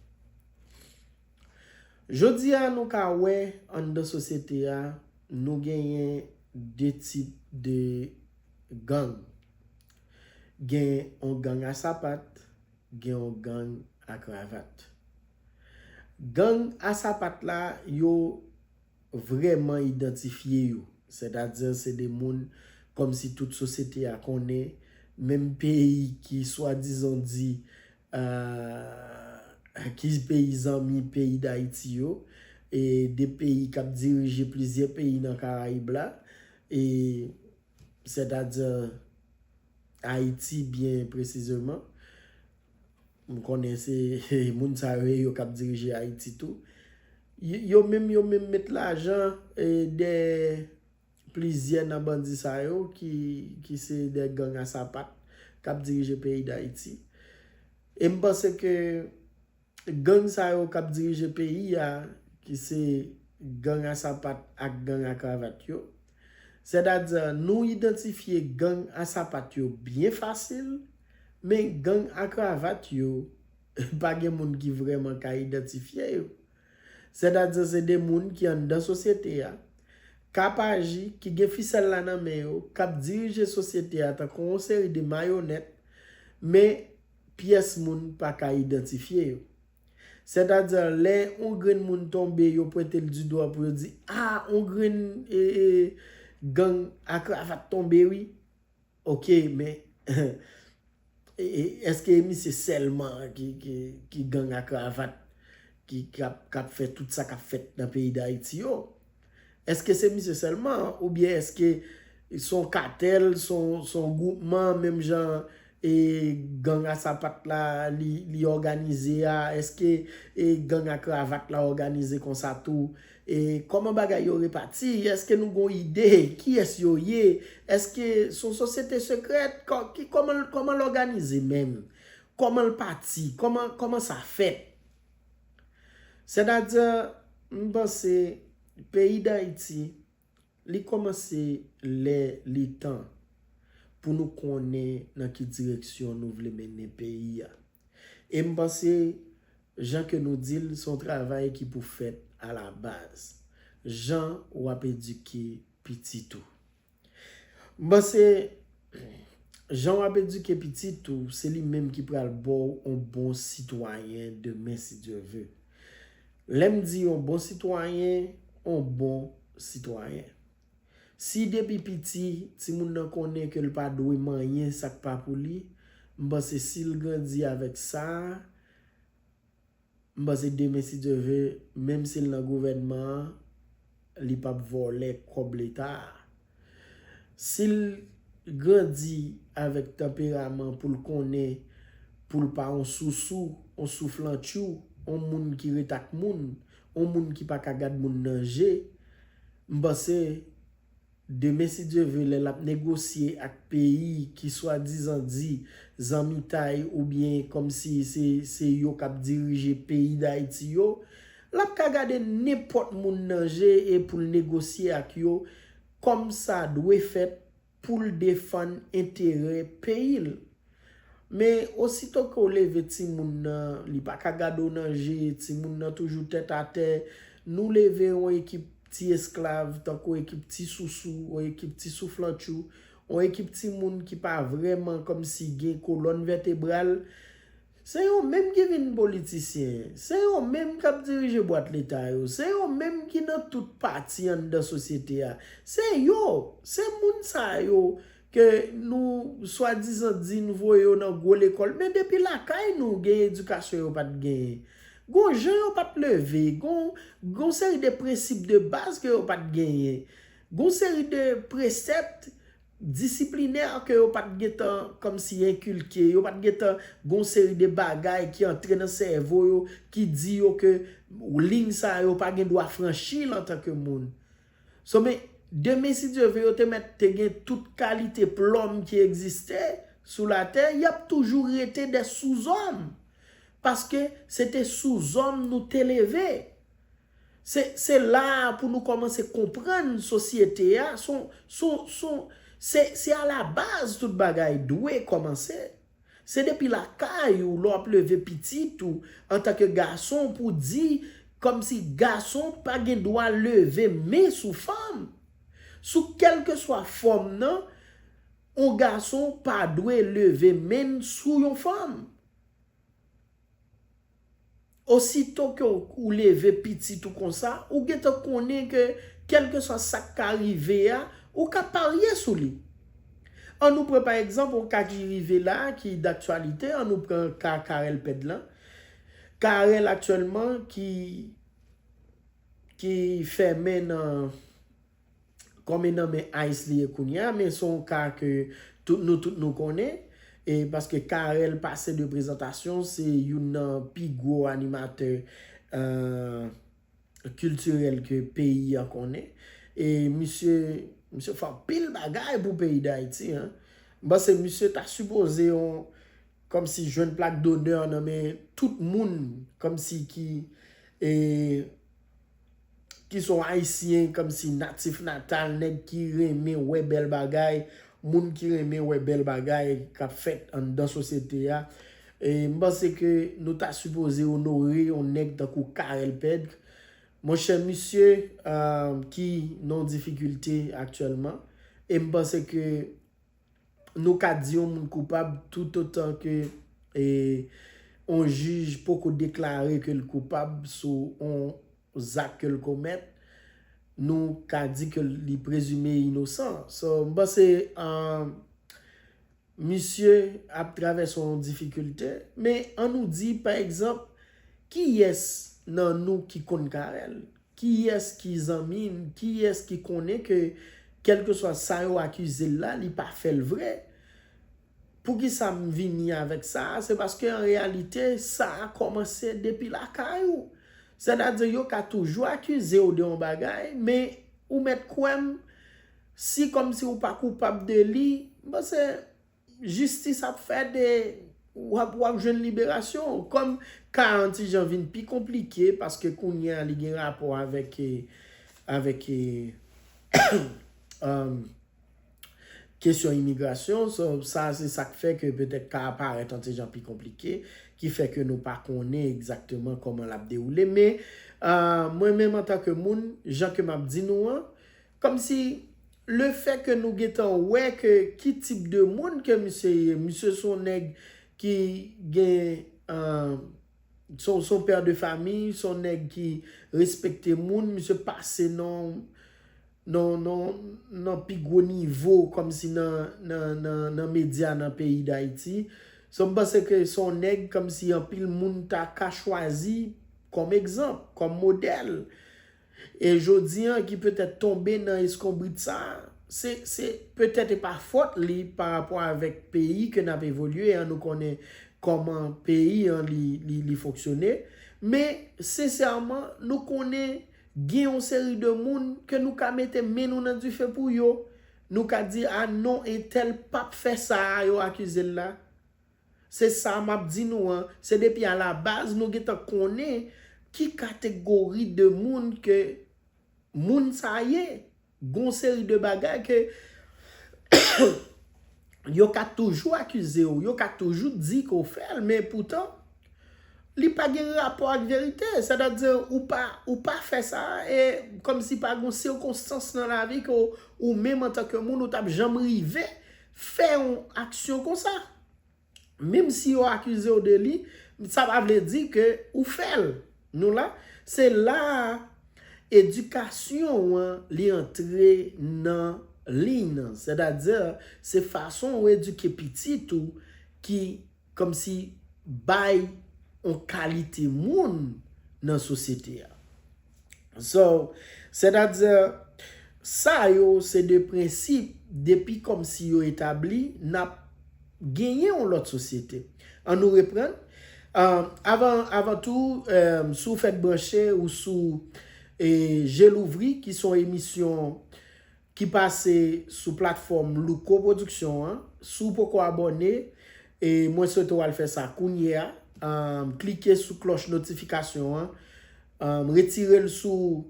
Jodi a, nou ka wè anndan sosyete a, nou genyen de tip de gang. Gen yon gang a sapat, gen yon gang a kravat. Gang a sapat la, yo vrèman idantifye yo. Sètadi, se de moun kòmsi tout sosyete a konnen, menm peyi ki swadizan di, ah, ki peyi zanmi peyi Dayiti yo, e de peyi k ap dirije plizyè peyi nan Karayib la, e sètadi Ayiti byen presizeman. M konnen se moun sa yo ye yo k ap dirije Ayiti tou. Yo, yo menm, yo menm met lajan, e, dèyè plizyè nan bandi sa yo ki, ki se de gang a sapat k ap dirije peyi Dayiti. E m panse ke gang sa yo k ap dirije peyi a, ki se gang a sapat ak gang a kravat yo, sètadi nou idantifye gang a sapat yo byen fasil, men gang a kravat yo, pa gen moun ki vrèman ka idantifye yo. Sètadi se de moun ki anndan sosyete a, k ap aji, ki gen fisèl la nan men yo, k ap dirije sosyete a tankou yon seri de mayonèt, men pyès moun pa ka idantifye yo. Sètadi, lè yon grenn moun tonbe, yo pwente l di dwa pou yo di, a, yon grenn, e, e, gang a kravat tonbe, wi. Oke, men, e, e, èske e misye sèlman ki, ki, ki gang a kravat ki, k ap, k ap fè tout sa k ap fèt nan peyi Dayiti yo? Èske se misye sèlman, oubyen èske se yon katèl, se yon, se yon gwoupman, menm jan e, gang a sapat la, li, li òganize a? Èske, e, gang a kravat la òganize konsa tou? E, kòman bagay yo repati? Èske nou gon ide? Kiyès yo ye? Èske se yon sosyete sekrèt? Kò-, ki, kòman, kòman l òganize menm? Kòman l pati? Kòman, kòman sa fèt? Sètadi, m panse peyi Dayiti, li kòmanse lè li tan pou nou konnen nan ki direksyon nou vle mennen peyi a. E m panse, jan ke nou di l, se yon travay ki pou fèt a la baz. Jan w ap edike pitit ou. M panse, jan w ap edike pitit ou, se li menm ki pral ba w yon bon sitwayen demen, si Dye ve. Lè m di yon bon sitwayen, yon bon sitwayen. Si depi piti, timoun nan konnen ke l pa dwe manyen sa k pa pou li, m panse si l grandi avèk sa, m panse demen, si Dye ve, menm si l nan gouvènman an, li p ap vòlè kòb Leta a. Si l grandi avèk tanperaman pou l konnen, pou l pa yon sousou, yon souflantchou, yon moun ki ret ak moun, yon moun ki pa ka gad moun nan je, m panse demen, si Dye ve, lè l ap negosye ak peyi ki swadizan di zanmitay oubyen kòmsi se, se yo k ap dirije peyi Dayiti yo, l ap ka gade nenpòt moun nan je e pou l negosye ak yo kòm sa dwe fèt pou l defann enterè peyi l. Men osito ke w leve timoun nan, li pa ka gade w nan je, timoun nan toujou tèt atè. Nou leve yon ekip ti esklav, tankou ekip ti sousou, yon ekip ti souflantchou, yon ekip timoun ki pa vrèman kòmsi gen kolòn vètebral. Se yo menm ki vin politisyen, se yo menm k ap dirije bwat Leta yo, se yo menm ki nan tout pati anndan sosyete a. Se yo, se moun sa yo ke nou swadizan di n voye yo nan gwo lekòl, men depi lakay nou gen edikasyon yo pa t genyen. Gon jan yo pa t leve, gon, gon seri de prensip de baz ke yo pa t genyen. Gon seri de presèp disiplinè ke yo pa t gentan kòmsi enkilke, yo pa t gentan gon seri de bagay ki antre nan sèvo yo, ki di yo ke liy sa yo pa gen dwa franchi l antanke moun. So, men, demen, si Dye ve, yo te mèt te gen tout kalite plòm ki egziste sou latè, y ap toujou rete de souzòm. Paske se te souzòm nou te leve. Se, se la a pou nou kòmanse konprann sosyete a, son, son, son, se, se a la baz tout bagay dwe kòmanse. Se depi lakay ou, lè w ap leve pitit ou, antanke gason, pou di, kòmsi gason pa gen dwa leve men sou fanm. Sou kèlkeswa fòm nan, yon gason pa dwe leve men l sou yon fanm. Osito ke w, ou leve pitit ou konsa, ou gentan konnen ke kèlkeswa sa k ka rive a, ou ka parye sou li. An nou pran pa egzanp yon ka ki rive la, ki daktyalite, an nou pran ka Carel Pèd lan. Carel aktyèlman ki, ki fèmen nan kòm e nan men ICE li ye kounye a, men se yon ka ke tout, nou tout nou konnen, e paske Carel pase de prezantasyon, se youn nan pi gwo animatè, euh, kiltirèl ke peyi a konnen. E misye, misye fè anpil bagay pou peyi Dayiti, en. M panse misye ta sipoze yon, kòmsi jwenn plak donè nan men tout moun, kòmsi ki, e, ki se yon Ayisyen, kòmsi natif natal, nèg ki renmen wè bèl bagay, moun ki renmen wè bèl bagay k ap fèt anndan sosyete a. E m panse ke nou ta sipoze onore yon nèg tankou Carel Pèd. Monchè, misye, ah, ki nan yon difikilte aktyèlman. E m panse ke nou ka di yon moun koupab toutotan ke, e, yon jij poko deklare ke l koupab sou yon zak ke l komèt, nou ka di ke li prezime inosan. So, m panse, ah, misye ap travèse yon difikilte, men an nou di, pa egzanp, kiyès nan nou ki konn Carel? Kiyès ki zanmi l? Kiyès ki konnen ke kèlkeswa sa yo akize l la, li pa fè l vre? Poukisa m vini avèk sa a? Se paske an reyalite, sa a kòmanse depi lakay ou. Sètadi, yo ka toujou akize w de yon bagay, men ou mèt kwè m, si kòmsi ou pa koupab de li, m panse jistis ap fè de, w ap, w ap jwenn liberasyon w. Kòm ka an ti jan vin pi konplike, paske kounye a li gen rapò avèk, eh, avèk, eh, um, kesyon imigrasyon. So, sa, se sa k fè ke petèt ka a parèt an ti jan pi konplike, ki fè ke nou pa konnen egzakteman kòman l ap dewoule. Men, ah, mwen menm, antanke moun, jan ke m ap di nou an, kòmsi lefè ke nou gentan wè ke ki tip de moun ke misye ye, misye se yon nèg ki gen, ah, se yon, se yon pè de famiy, se yon nèg ki respekte moun, misye pase nan, nan, nan, nan pi gwo nivo, kòmsi nan, nan, nan, nan medya nan peyi Dayiti. So, m panse ke se yon nèg kòmsi anpil moun ta ka chwazi kòm egzanp, kòm modèl. E jodi an, ki petèt tonbe nan eskonbrit sa a, se, se petèt e pa fòt li pa rapò avèk peyi ke n ap evolye an, nou konnen kòman peyi an li, li, li fonksyone. Men, sensèman, nou konnen gen yon seri de moun ke nou ka mete men nou nan dife pou yo. Nou ka di, a non, entèl p ap fè sa a yo akize l la. Se sa m ap di nou an, se depi alabaz nou gentan konnen ki kategori de moun ke moun sa ye. Gon seri de bagay ke yo ka toujou akize w, yo ka toujou di ke w fè l, men poutan, li pa gen rapò ak verite. Sètadi, ou pa, ou pa fè sa, e kòmsi pa gon sikonstans nan lavi ke w, ou menm antanke moun, ou t ap janm rive fè yon aksyon konsa. Menm si yo akize w de li, sa pa vle di ke ou fè l. Nou la, se la a edikasyon an li antre nan liy nan. Sètadi, se fason ou edike pitit ou ki kòmsi bay yon kalite moun nan sosyete a. So, sètadi, sa yo se de prensip, depi kòmsi yo etabli, n ap genyen yon lòt sosyete. Ann nou reprann. Ah, avan, avan tou, eh, si w fèk branche ou sou, eh, Je Louvri, ki se yon emisyon ki pase sou platfòm Louko Production an. Si w poko abòne, e mwen swete w al fè sa kounye a. Um, klike sou klòch notifikasyon an. Um, retire l sou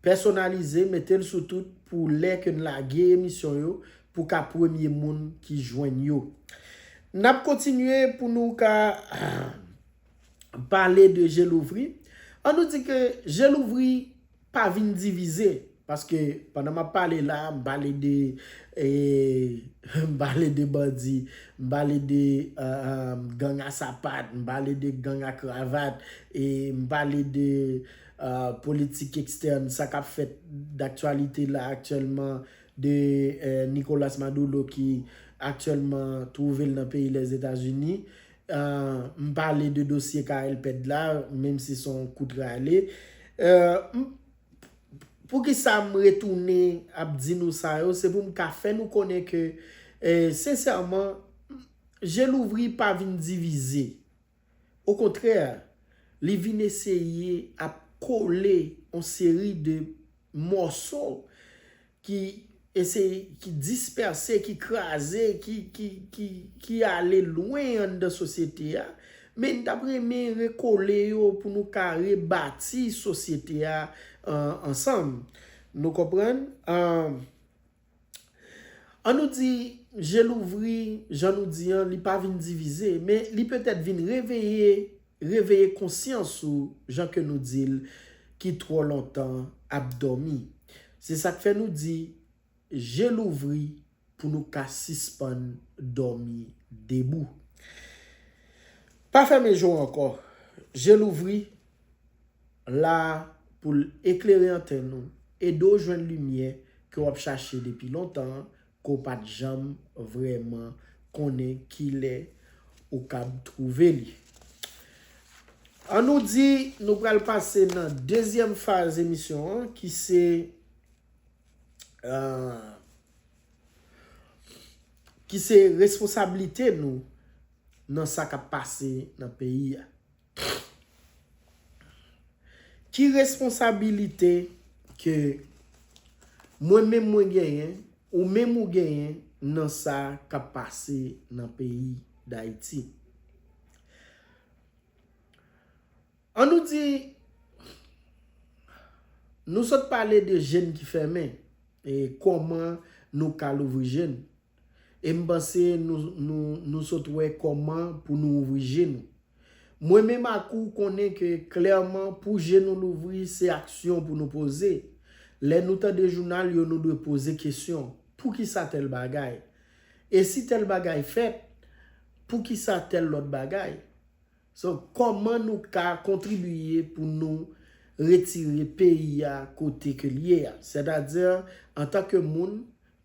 pèsonalize, mete l sou tout pou lè ke n lage emisyon yo, pou ka premye moun ki jwenn yo. N ap kontinye pou nou ka pale de Je Louvri. Ann nou di ke Je Louvri pa vin divize. Paske pandan m ap pale la, m pale de, eh, m pale de bandi, m pale de, eh, eh, gang a sapat, m pale de gang a kravat, e m pale de, eh, politik ekstèn, sa k ap fèt daktyalite la aktyèlman, de, eh, Nicolas Maduro ki aktyèlman twouve l nan peyi Lèzetazini. Eh, m pale de dosye K L Ped la, menm si se yon kout rale. Eh, m, Poukisa m retounen ap di nou sa yo? Se pou m ka fè nou konnen ke, eh, sensèman, Je Louvri pa vin divize. Okontrè, li vin eseye ap kole yon seri de mòso ki eseye, ki dispèse, ki kraze, ki, ki, ki, ki ale lwen anndan sosyete a. Men n t ap renmen rekole yo pou nou ka rebati sosyete a, an, ansanm. Nou konprann? An, ann nou di, Je Louvri, jan nou di an, li pa vin divize, men li petèt vin reveye, reveye konsyans ou, jan ke nou di l, ki twò lontan ap dòmi. Se sa k fè nou di, Je Louvri pou nou ka sispann dòmi debou. Pa fèmen je w ankò. Je Louvri la pou l eklere antenn ou, ede w jwenn limyè ke w ap chache depi lontan an, ke w pa t janm vrèman konnen kilè ou kab twouve li. Ann nou di, nou pral pase nan dezyèm faz emisyon an, ki se, ah, ki se responsablite nou nan sa k ap pase nan peyi a. Ki responsabilite ke mwen menm mwen genyen, ou menm ou genyen nan sa k ap pase nan peyi Dayiti? An nou di, nou sot pale de je n ki fèmen, e kòman nou ka louvri je n. E m panse nou, nou, nou sot wè kòman pou nou ouvri je nou. Mwen menm ak ou konnen ke klèman pou je nou louvri, se aksyon pou nou poze. Lè nou tande jounal yo, nou dwe poze kesyon, poukisa tèl bagay? E si tèl bagay fèt, poukisa tèl lòt bagay? So, kòman nou ka kontribiye pou nou retire peyi a kote ke l ye a? Sètadi, antanke moun,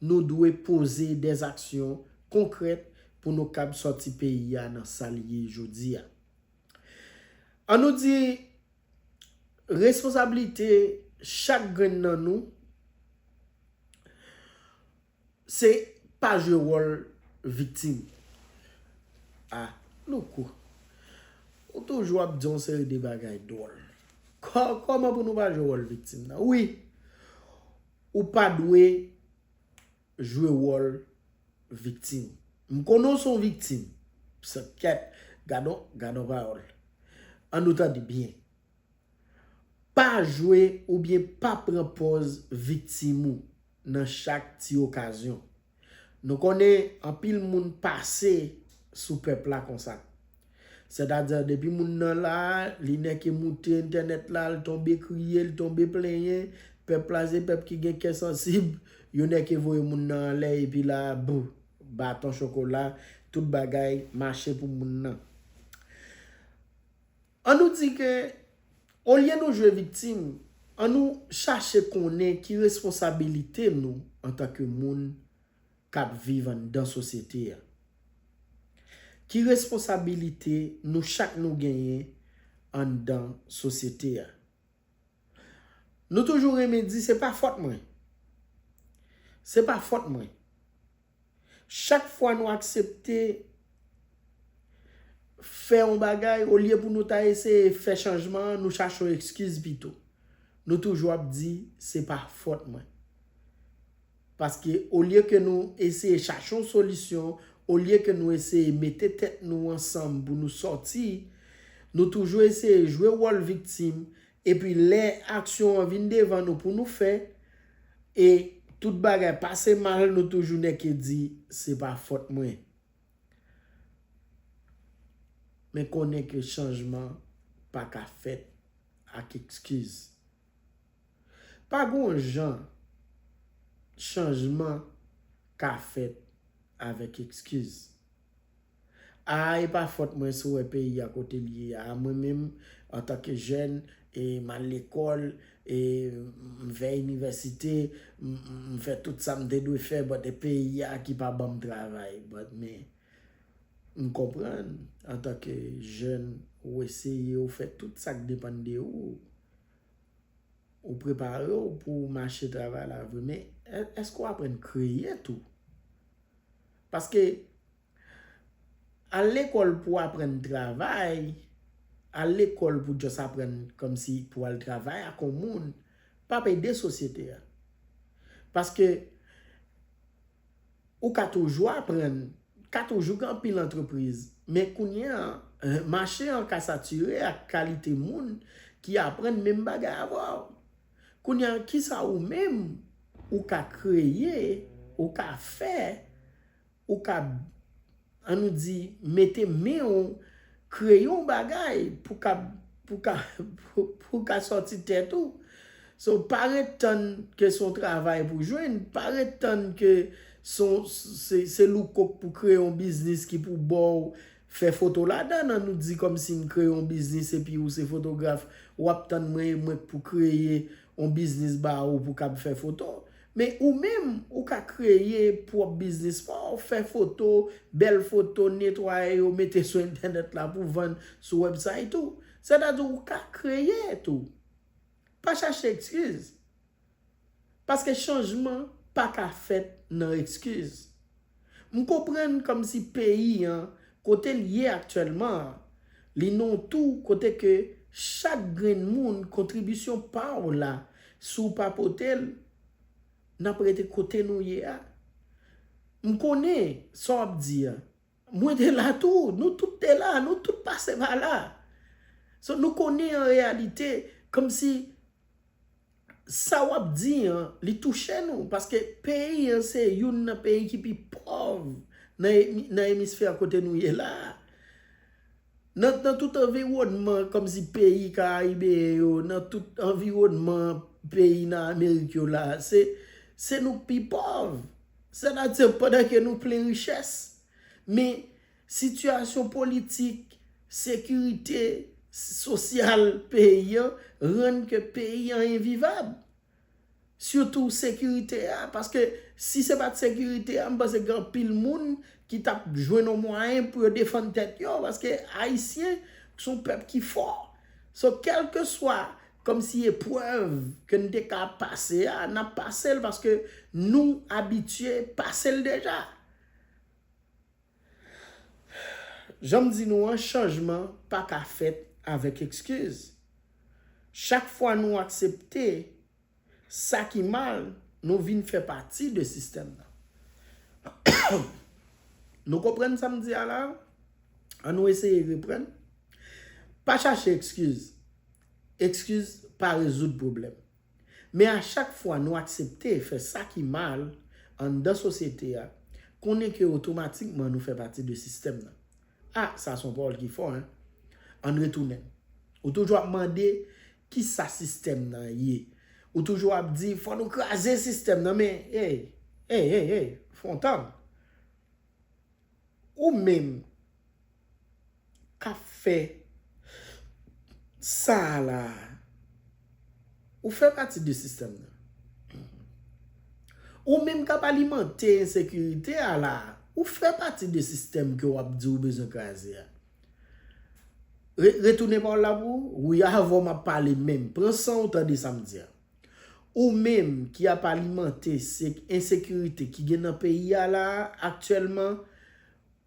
nou dwe poze des aksyon konkrèt pou nou kab sòti peyi a nan sa l ye jodi a. An nou di, responsablite chak grenn nan nou, se pa jwe wòl viktim. Ah, Louko, ou toujou ap di yon seri de bagay dwòl. Kò-, kòman pou nou pa jwe wòl viktim nan? Wi, ou pa dwe jwe wòl viktim. M konnen w se yon viktim. Sa kèt, gadon, gadon pawòl. An nou tande byen. Pa jwe oubyen pa pran pòz viktim ou nan chak ti okazyon. Nou konnen anpil moun pase sou pèp la konsa. Sètadi, depi moun nan la, li nèke moute entènèt la, l tonbe kriye, l tonbe plenyen, pèp la se pèp ki gen kè sansib, yo nèke voye moun nan anlè, epi la, bou, baton chokola, tout bagay mache pou moun nan. An nou di ke, olye nou jwe viktim, an nou chache konnen ki responsabilite nou antanke moun k ap viv anndan sosyete a. Ki responsabilite nou chak nou genyen anndan sosyete a? Nou toujou renmen di, "Se pa fòt mwen. Se pa fòt mwen." Chak fwa nou aksepte fè yon bagay, olye pou nou ta eseye fè chanjman an, nou chache yon ekskiz pito. Nou toujou ap di, "Se pa fòt mwen." Paske olye ke nou eseye chache yon solisyon, olye ke nou eseye mete tèt nou ansanm pou nou sòti, nou toujou eseye jwe wòl viktim, epi lè aksyon an vin devan nou pou nou fè, e tout bagay pase mal, nou toujou nèke di, "Se pa fòt mwen." Men konnen ke chanjman pa ka fèt ak ekskiz. Pa gon jan chanjman ka fèt avèk ekskiz. "A, e pa fòt mwen si w wè peyi a kote l ye a. Mwen menm, antanke jèn, e m al lekòl, e m fè inivèsite, m, m, m fè tout sa m te dwe fè, but e peyi a ki pa ban m travay." But men, m konprann, antanke jèn, ou eseye, ou fè tout sa k depann de ou. Ou prepare w pou w mache travay la vre, men è-, èske w aprann kreye tou? Paske al lekòl pou w aprann travay, al lekòl pou just aprann kòmsi pou al travay ak yon moun, p ap ede sosyete a. Paske ou ka toujou aprann, ka toujou gen anpil antrepriz, men kounye a, mache an ka satire ak kalite moun ki aprann menm bagay avè w. Kounye a, kisa ou menm ou ka kreye, ou ka fè, ou ka, an nou di, mete men w, kreye yon bagay pou ka, pou ka, pou, pou ka sòti tèt ou. So, pa ret tann ke se yon travay pou jwenn, pa ret tann ke se yon, se, se Louko k pou kreye yon biznis ki pou ba w fè foto ladan l. An nou di kòmsi m kreye yon biznis epi ou se fotograf, w ap tann mwen, e mwen k pou kreye yon biznis ba ou pou kab fè foto. Men ou menm, ou ka kreye pwòp biznis pa w, fè foto, bèl foto, netwaye yo, mete sou entènèt la pou vann sou website ou. Sètadi ou ka kreye tou. Pa chache ekskiz. Paske chanjman pa ka fèt nan ekskiz. M konprann kòmsi peyi an, kote l ye aktyèlman an, li nan yon tou kote ke chak grenn moun kontribisyon pa w la, si w pa pote l, n ap rete kote nou ye a. M konnen sa w ap di a. Mwen te la tou, nou tout te la, nou tout pase pa la. So, nou konnen an reyalite, kòmsi sa w ap di an, li touche nou, paske peyi an se youn nan peyi ki pi pòv nan emi-, nan emisfè kote nou ye la a. Nan, nan tout anviwònman, kòmsi peyi karayibeyen yo, nan tout anviwònman peyi nan Amerik yo la, se, se nou k pi pòv. Sètadi, pandan ke nou plen richès, men sitiyasyon politik, sekirite, sosyal peyi an rann ke peyi an envivab. Sitou sekirite a, paske si se pa t sekirite a, m panse gen anpil moun ki t ap jwenn yon mwayen pou yo defann tèt yo, paske Ayisyen se yon pèp ki fò. So, kèlkeswa kòmsi eprèv ke n te ka pase a, n ap pase l paske nou abitye pase l deja. Jan m di nou an, chanjman pa ka fèt avèk ekskiz. Chak fwa nou aksepte sa ki mal, nou vin fè pati de sistèm nan. Nou konprann sa m di a la? An nou eseye reprann. Pa chache ekskiz. Ekskiz pa rezoud pwoblèm. Men a chak fwa nou aksepte fè sa ki mal anndan sosyete a, konnen ke otomatikman nou fè pati de sistèm nan. A, sa se yon pawòl ki fò, en. Ann retounen. Ou toujou ap mande, kisa sistèm nan ye? Ou toujou ap di, fò nou kraze sistèm nan, men, ey, ey, ey, ey, fè yon tan. Ou menm k ap fè sa a la a, ou fè pati de sistèm nan. Ou menm k ap alimante ensekirite a la a, ou fè pati de sistèm ke w ap di w bezwen kraze a. Re-, retounen pawòl la pou ou. Wi, avè w m ap pale menm. Pran san w tande sa m di a. Ou menm ki ap alimante se ensekirite ki gen nan peyi a la a aktyèlman,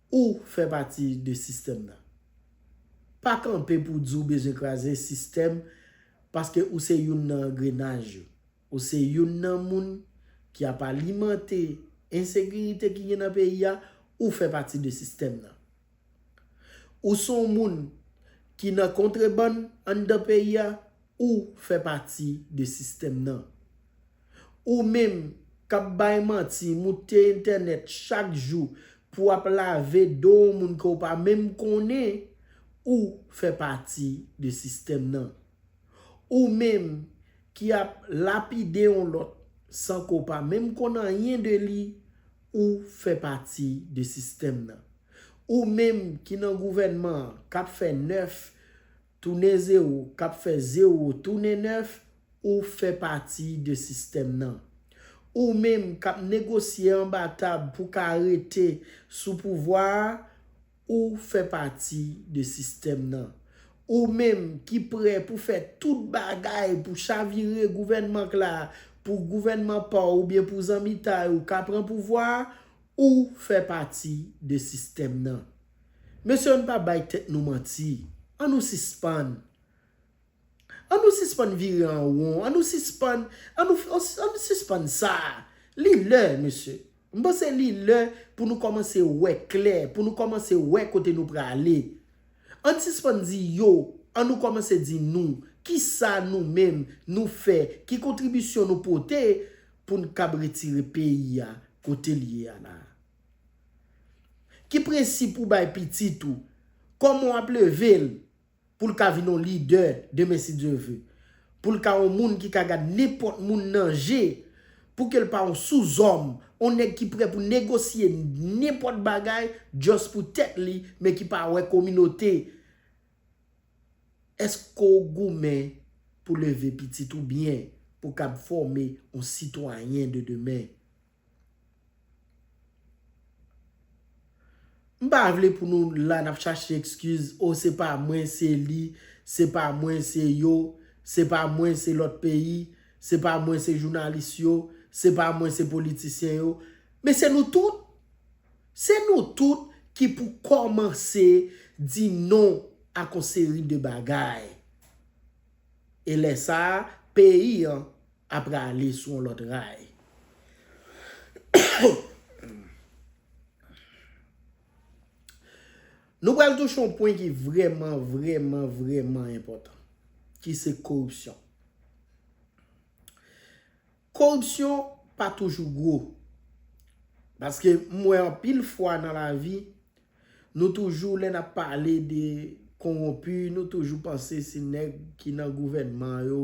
ou fè pati de sistèm nan. Pa kanpe pou di w bezwen kraze sistèm paske ou se youn nan angrenaj yo. Ou se youn nan moun ki ap alimante ensekirite ki gen nan peyi a, ou fè pati de sistèm nan. Ou se yon moun ki nan kontrebann anndan peyi a, ou fè pati de sistèm nan. Ou menm k ap bay manti, moute entènèt chak jou pou w ap lave do yon moun ke w pa menm konnen, ou fè pati de sistèm nan. Ou menm ki ap lapide yon lòt san ke w pa menm konn anyen de li, ou fè pati de sistèm nan. Ou menm ki nan gouvènman an, k ap fè nèf tounen zewo, k ap fè zewo tounen nèf, ou fè pati de sistèm nan. Ou menm k ap negosye anba tab pou ka rete sou pouvwa a, ou fè pati de sistèm nan. Ou menm ki prè pou fè tout bagay pou chavire gouvènman k la, pou gouvènman pa w oubyen pou zanmitay ou ka pran pouvwa a, ou fè pati de sistèm nan. Mesye, ann pa bay tèt nou manti. Ann nou sispann. Ann nou sispann vire an won. Ann nou sispann, ann nou, ann nou sispann sa. Li lè, mesye. M panse li lè pou nou kòmanse wè klè, pou nou kòmanse wè kote nou prale. Ann sispann di yo, ann nou kòmanse di nou. Kisa nou menm nou fè? Ki kontribisyon nou pote pou n kab retire peyi a kote l ye a la a? Ki prensip ou bay pitit ou? Kòman w ap leve l pou l ka vin yon lidè demen si Dye ve? Pou l ka yon moun ki ka gad nenpòt moun nan je, pou ke l pa yon souzòm, yon nèg ki prè pou negosye nenpòt bagay just pou tèt li, men ki pa wè kominote. Èske w goumen pou leve pitit ou byen pou kab fòme yon sitwayen de demen? M pa vle pou nou la n ap chache ekskiz, o se pa mwen, se li, se pa mwen, se yo, se pa mwen, se lòt peyi, se pa mwen, se jounalis yo, se pa mwen, se politisyen yo. Men se nou tout. Se nou tout ki pou kòmanse di non ak yon seri de bagay. E lè sa a, peyi an ap prale sou yon lòt ray. Nou pral touche yon pwen ki vrèman, vrèman, vrèman enpòtan, ki se koripsyon. Koripsyon pa toujou gwo. Paske m wè anpil fwa nan lavi, nou toujou, lè n ap pale de konwonpi, nou toujou panse se nèg ki nan gouvènman yo,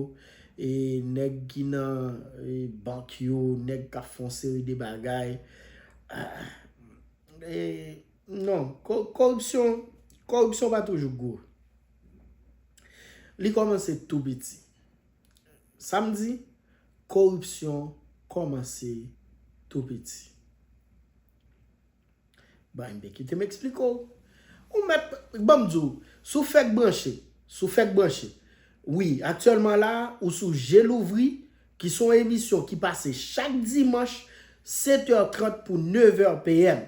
e nèg ki nan, e, bank yo, nèg k ap fè yon seri de bagay. Ah, e, non, ko-, koripsyon, koripsyon pa toujou gwo. Li kòmanse tou piti. Sa m di, koripsyon kòmanse tou piti. Bon, enben, kite m eksplike w. Ou mèt, ban m di w, si w fèk branche, si w fèk branche. Wi, aktyèlman la, ou sou Je Louvri, ki se yon emisyon ki pase chak dimanch, sèt è trant pou nèf è P M.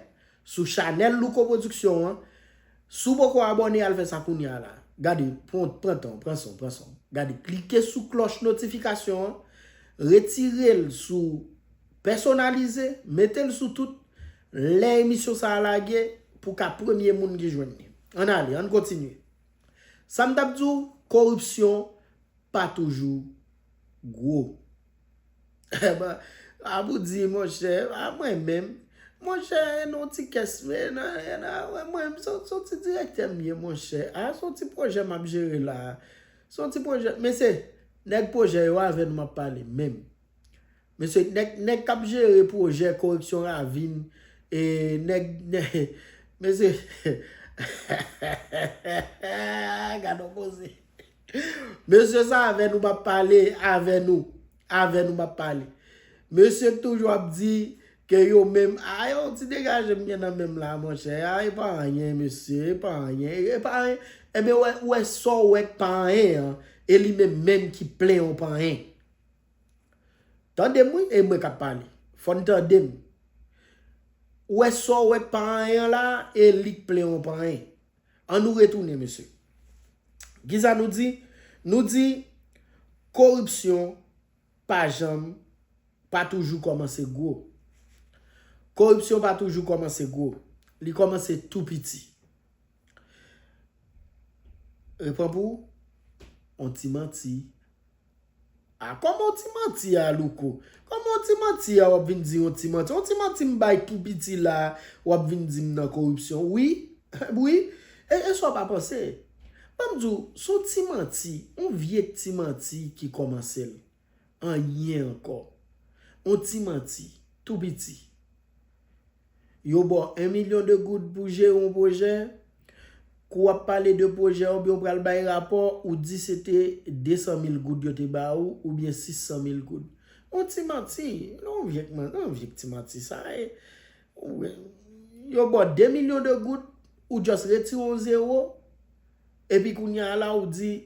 Sou chanèl Louko Production an. Si w poko abòne, al fè sa kounye a la. Gade, pran, pran tan w, pran san w, pran san w. Gade, klike sou klòch notifikasyon an, retire l sou pèsonalize, mete l sou tout. Lè emisyon sa a lage, pou w ka premye moun ki jwenn li. Ann ale, ann kontinye. Sa m t ap di w, koripsyon pa toujou gwo. Aba, ap ou di, monchè, a mwen menm, monchè, e nan yon ti kès, e nan, e nan, wè, mwen menm, se, se yon ti direktè m ye, monchè. A, se yon ti pwojè m ap jere la. Se yon ti pwojè, mesye, nèg pwojè yo avè nou m ap pale menm. Mesye, nèg, nèg k ap jere pwojè koreksyon ravin, e nèg, nèg, mesye, gad on koze. Mesye, sa avè nou m ap pale, avè nou, avè nou m ap pale. Mesye k toujou ap di ke yo menm, a, yon ti degaje m gen nan men m la, monchè, a, e pa anyen, mesye, e pa anyen, e pa anyen. Ebyen, wè, wè sa w wè k pa anyen an, e li menm menm ki plen yon pa anyen. Tande m wi, e mwen k ap pale. Fò n tande m. Ou wè sa w wè k pa anyen an la, e li k plen yon pa anyen. Ann nou retounen, mesye. Kisa nou di? Nou di, koripsyon pa janm, pa toujou kòmanse gwo. Koripsyon pa toujou kòmanse gwo. Li kòmanse tou piti. Repran pou ou, on ti manti. A, kòman on ti manti a, Louko? Kòman on ti manti a, w ap vin di on ti manti? On ti manti m bay tou piti la, w ap vin di m nan koripsyon. Wi, wi. E, e sa w pa panse? Ban m di w, se on ti manti, on vye ti manti ki kòmanse l. Anyen ankò. On ti manti, tou piti. Yo ba w en milyon de goud pou jere yon pwojè. Kou w ap pale de pwojè oubyen w pral bay rapò, ou di se te de san mil goud yo te ba ou, oubyen sis san mil goud. On ti manti, non, vye k man-, non, vye k ti manti sa, e, ou, yo ba w de milyon de goud, ou just retire yon zewo, epi kounye a la, ou di,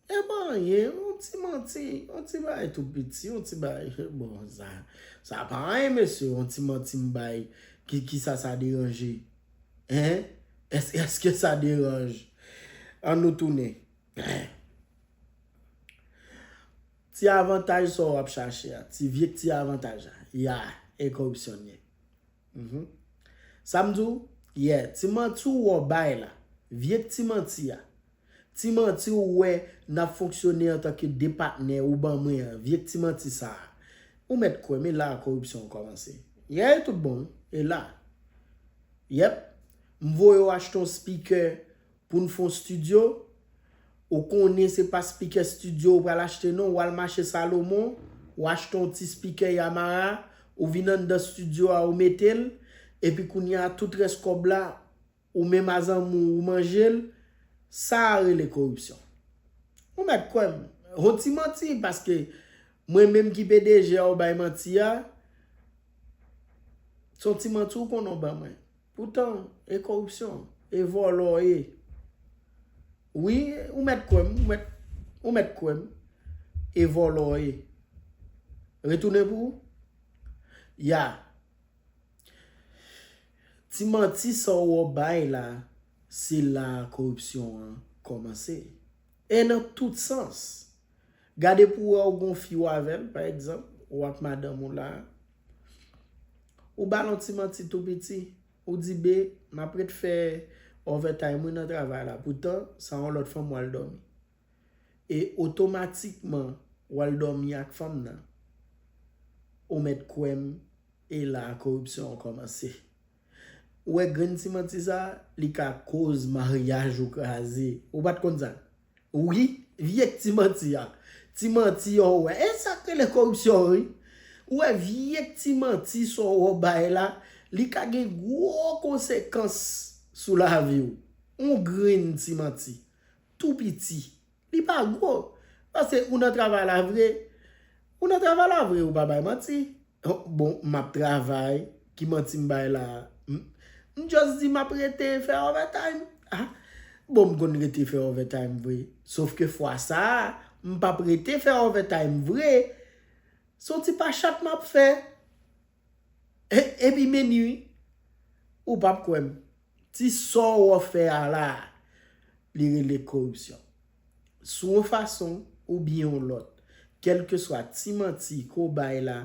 e pa anyen, yon ti manti, yon ti bagay tou piti, yon ti bagay, bon, sa, sa pa anyen, mesye, yon ti manti m bay, ki, kisa sa deranje? Hein? Èske, èske sa deranje? Ann nou tounen. Ti avantaj sa w ap chache a, ti vye ti avantaj la, ya, e koripsyon l ye. Mhm. Sa m di w, yeah, ti manti w wè w bay la, vye ti manti a. Ti manti w wè n ap fonksyone antanke de patnè ou ban mwen an, vye ti manti sa a. Ou mèt kwè m, e la a koripsyon an kòmanse. Yeah, e tout bon, e la. Yep. M voye w achte yon speaker pou n fè yon estidyo. Ou konnen se pa speaker estidyo ou pral achte non, w al mache Salomon, ou achte yon ti speaker Yamaha, ou vin anndan estidyo a, ou mete l, epi kounye a tout rès kòb la, ou menm a zanmi w, ou manje l, sa a rele koripsyon. Ou mèt kwè m, yon ti manti, paske mwen menm ki P D G a ou bay manti a, se yon ti manti ou konnen w ban mwen. Poutan, e koripsyon, e vòlò w ye. Wi, ou mèt kwè m, ou mèt, ou mèt kwè m, e vòlò w ye. Retounen pou ou? Ya. Ti manti sa w wè w bay la, se la koripsyon an kòmanse. E nan tout sans. Gade pou w wè w gon fi w avè l, pa egzanp, ou ak madanm ou la. Ou ba l yon ti manti tou piti. Ou di, "Be, m ap ret fè overtime wi nan travay la." Poutan, sa yon lòt fanm w al dòmi. E otomatikman, w al dòmi ak fanm nan. Ou mèt kwè m, e la koripsyon an kòmanse. Ou wè grenn ti manti sa, li ka koz maryaj ou kraze. Ou pa t konn sa? Wi, vye ti manti a. Ti manti yo, ou wè. E sa k rele koripsyon, wi. Ou wè vye ti manti sa w bay la, li ka gen gwo konsekans sou lavi w. Yon grenn ti manti. Tou piti. Li pa gwo. Paske ou nan travay la vre. Ou nan travay la vre, ou pa bay manti. Oh, bon, m ap travay, ki manti m bay la? M, m just di m ap rete fè overtime. Ah, bon, m konn rete fè overtime vre. Sof ke fwa sa a, m p ap rete fè overtime vre. Se yon ti pa chat m ap fè. E, epi meni wi, ou p ap kwè m. Ti sa w fè a la, li rele koripsyon. Sou yon fason oubyen yon lòt, kèlkeswa ti manti ke w bay la,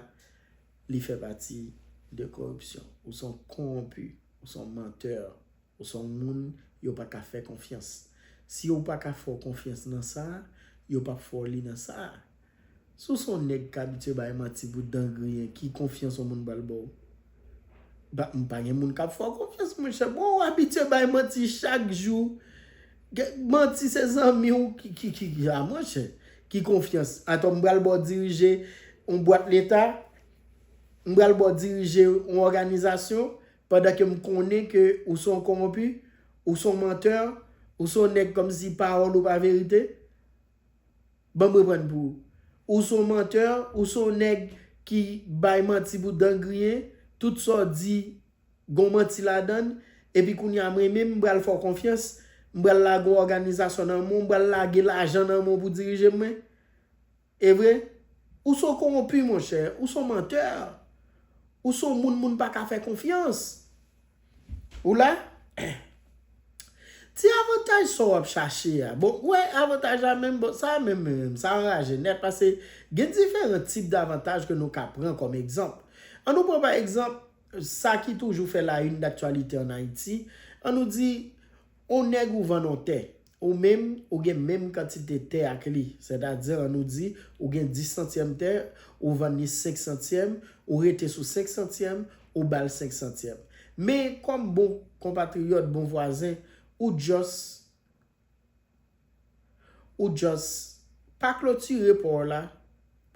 li fè pati de koripsyon. Ou se yon kowonpi, ou se yon mantè, ou se yon moun yo pa ka fè konfyans. Si yo pa ka fè w konfyans nan sa, yo p ap fè w li nan sa. Si w se yon nèg k abitye bay manti pou dan griyen, ki konfyans yon moun pral ba w? Ba, m pa gen moun k ap fè w konfyans, monchè. Bon, w abitye bay manti chak jou. Ge-, manti se zanmi w ki, ki, ki, ki, a, monchè, ki konfyans. Atò, m pral ba w dirije yon bwat leta, m pral ba w dirije yon òganizasyon, pandan ke m konnen ke ou se yon kowonpi, ou se yon mantè, ou se yon nèg kòmsi pawòl ou pa verite. Ban m reprann pou ou. Ou se yon mantè, ou se yon nèg ki bay manti pou dan griyen, tout sa w di, gon manti ladan l, epi kounye a mwen menm, m pral fè w konfyans, m pral lage yon òganizasyon nan men w, m pral lage lajan nan men w pou dirije mwen. E vre? Ou se yon kowonpi, monchè, ou se yon mantè, ou se yon moun moun pa ka fè konfyans. Ou la? Ti avantaj sa w ap chache a. Bon, wè, avantaj la menm, bon, sa menm, menm, sa anraje nèt, paske gen diferan tip davantaj ke nou ka pran kòm egzanp. An nou pran pa egzanp, sa ki toujou fè la une d'actualité en Haïti, an nou di, on nèg ou vann on tè, ou menm, ou gen menm kantite tè ak li. Sètadi, an nou di, ou gen dis santyèm tè, ou vann li senk santyèm, ou rete sou senk santyèm, ou ba l senk santyèm. Men kòm bon konpatriyòt, bon vwazen, ou just, ou just pa klotire pò w la,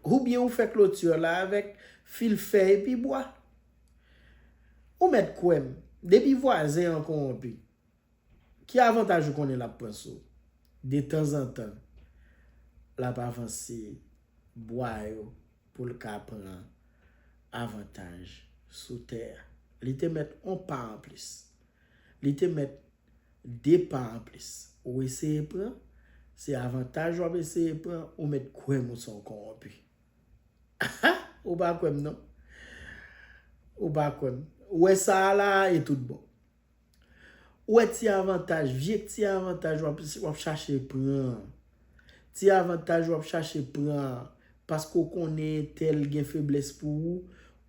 oubyen ou fè kloti la avèk fil fè epi bwa. Ou mèt kwè m, depi vwazen an kowonpi, ki avantaj ou konnen l ap pran sou w? Detanzantan, l ap avanse bwa yo pou l ka pran avantaj sou tè a. Li te mèt on pa anplis. Li te mèt de pa anplis. Ou eseye pran, se avantaj w ap eseye pran, ou mèt kwè m ou se yon kowonpi. Ou pa kwè m non. Ou pa kwè m. Ou wè sa a la e tout bon. Ou wè ti avantaj, vye ti avantaj w ap, w ap chache pran. Ti avantaj w ap chache pran paske w konnen entèl gen feblès pou ou,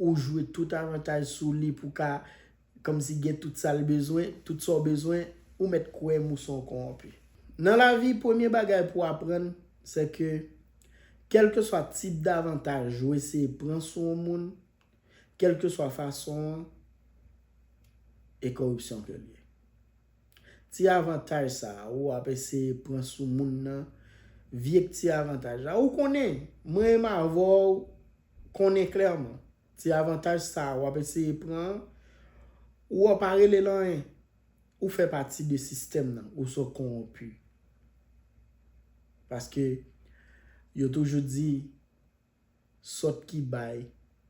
ou jwe tout avantaj sou li pou ka kòmsi gen tout sa l bezwen, tout sa w bezwen, ou mèt kwè m ou se yon kowonpi. Nan lavi, premye bagay pou w aprann, se ke kèlkeswa tip davantaj ou eseye pran sou yon moun, kèlkeswa fason an, e koripsyon ke l ye. Ti avantaj sa a, ou ap eseye pran sou moun nan, vye ti avantaj la. Ou konnen, mwen menm avè w konnen klèman. Ti avantaj sa a, w ap eseye pran, ou a pa rele l anyen. Ou fè pati de sistèm nan, ou se kowonpi. Paske yo toujou di, sòt ki bay,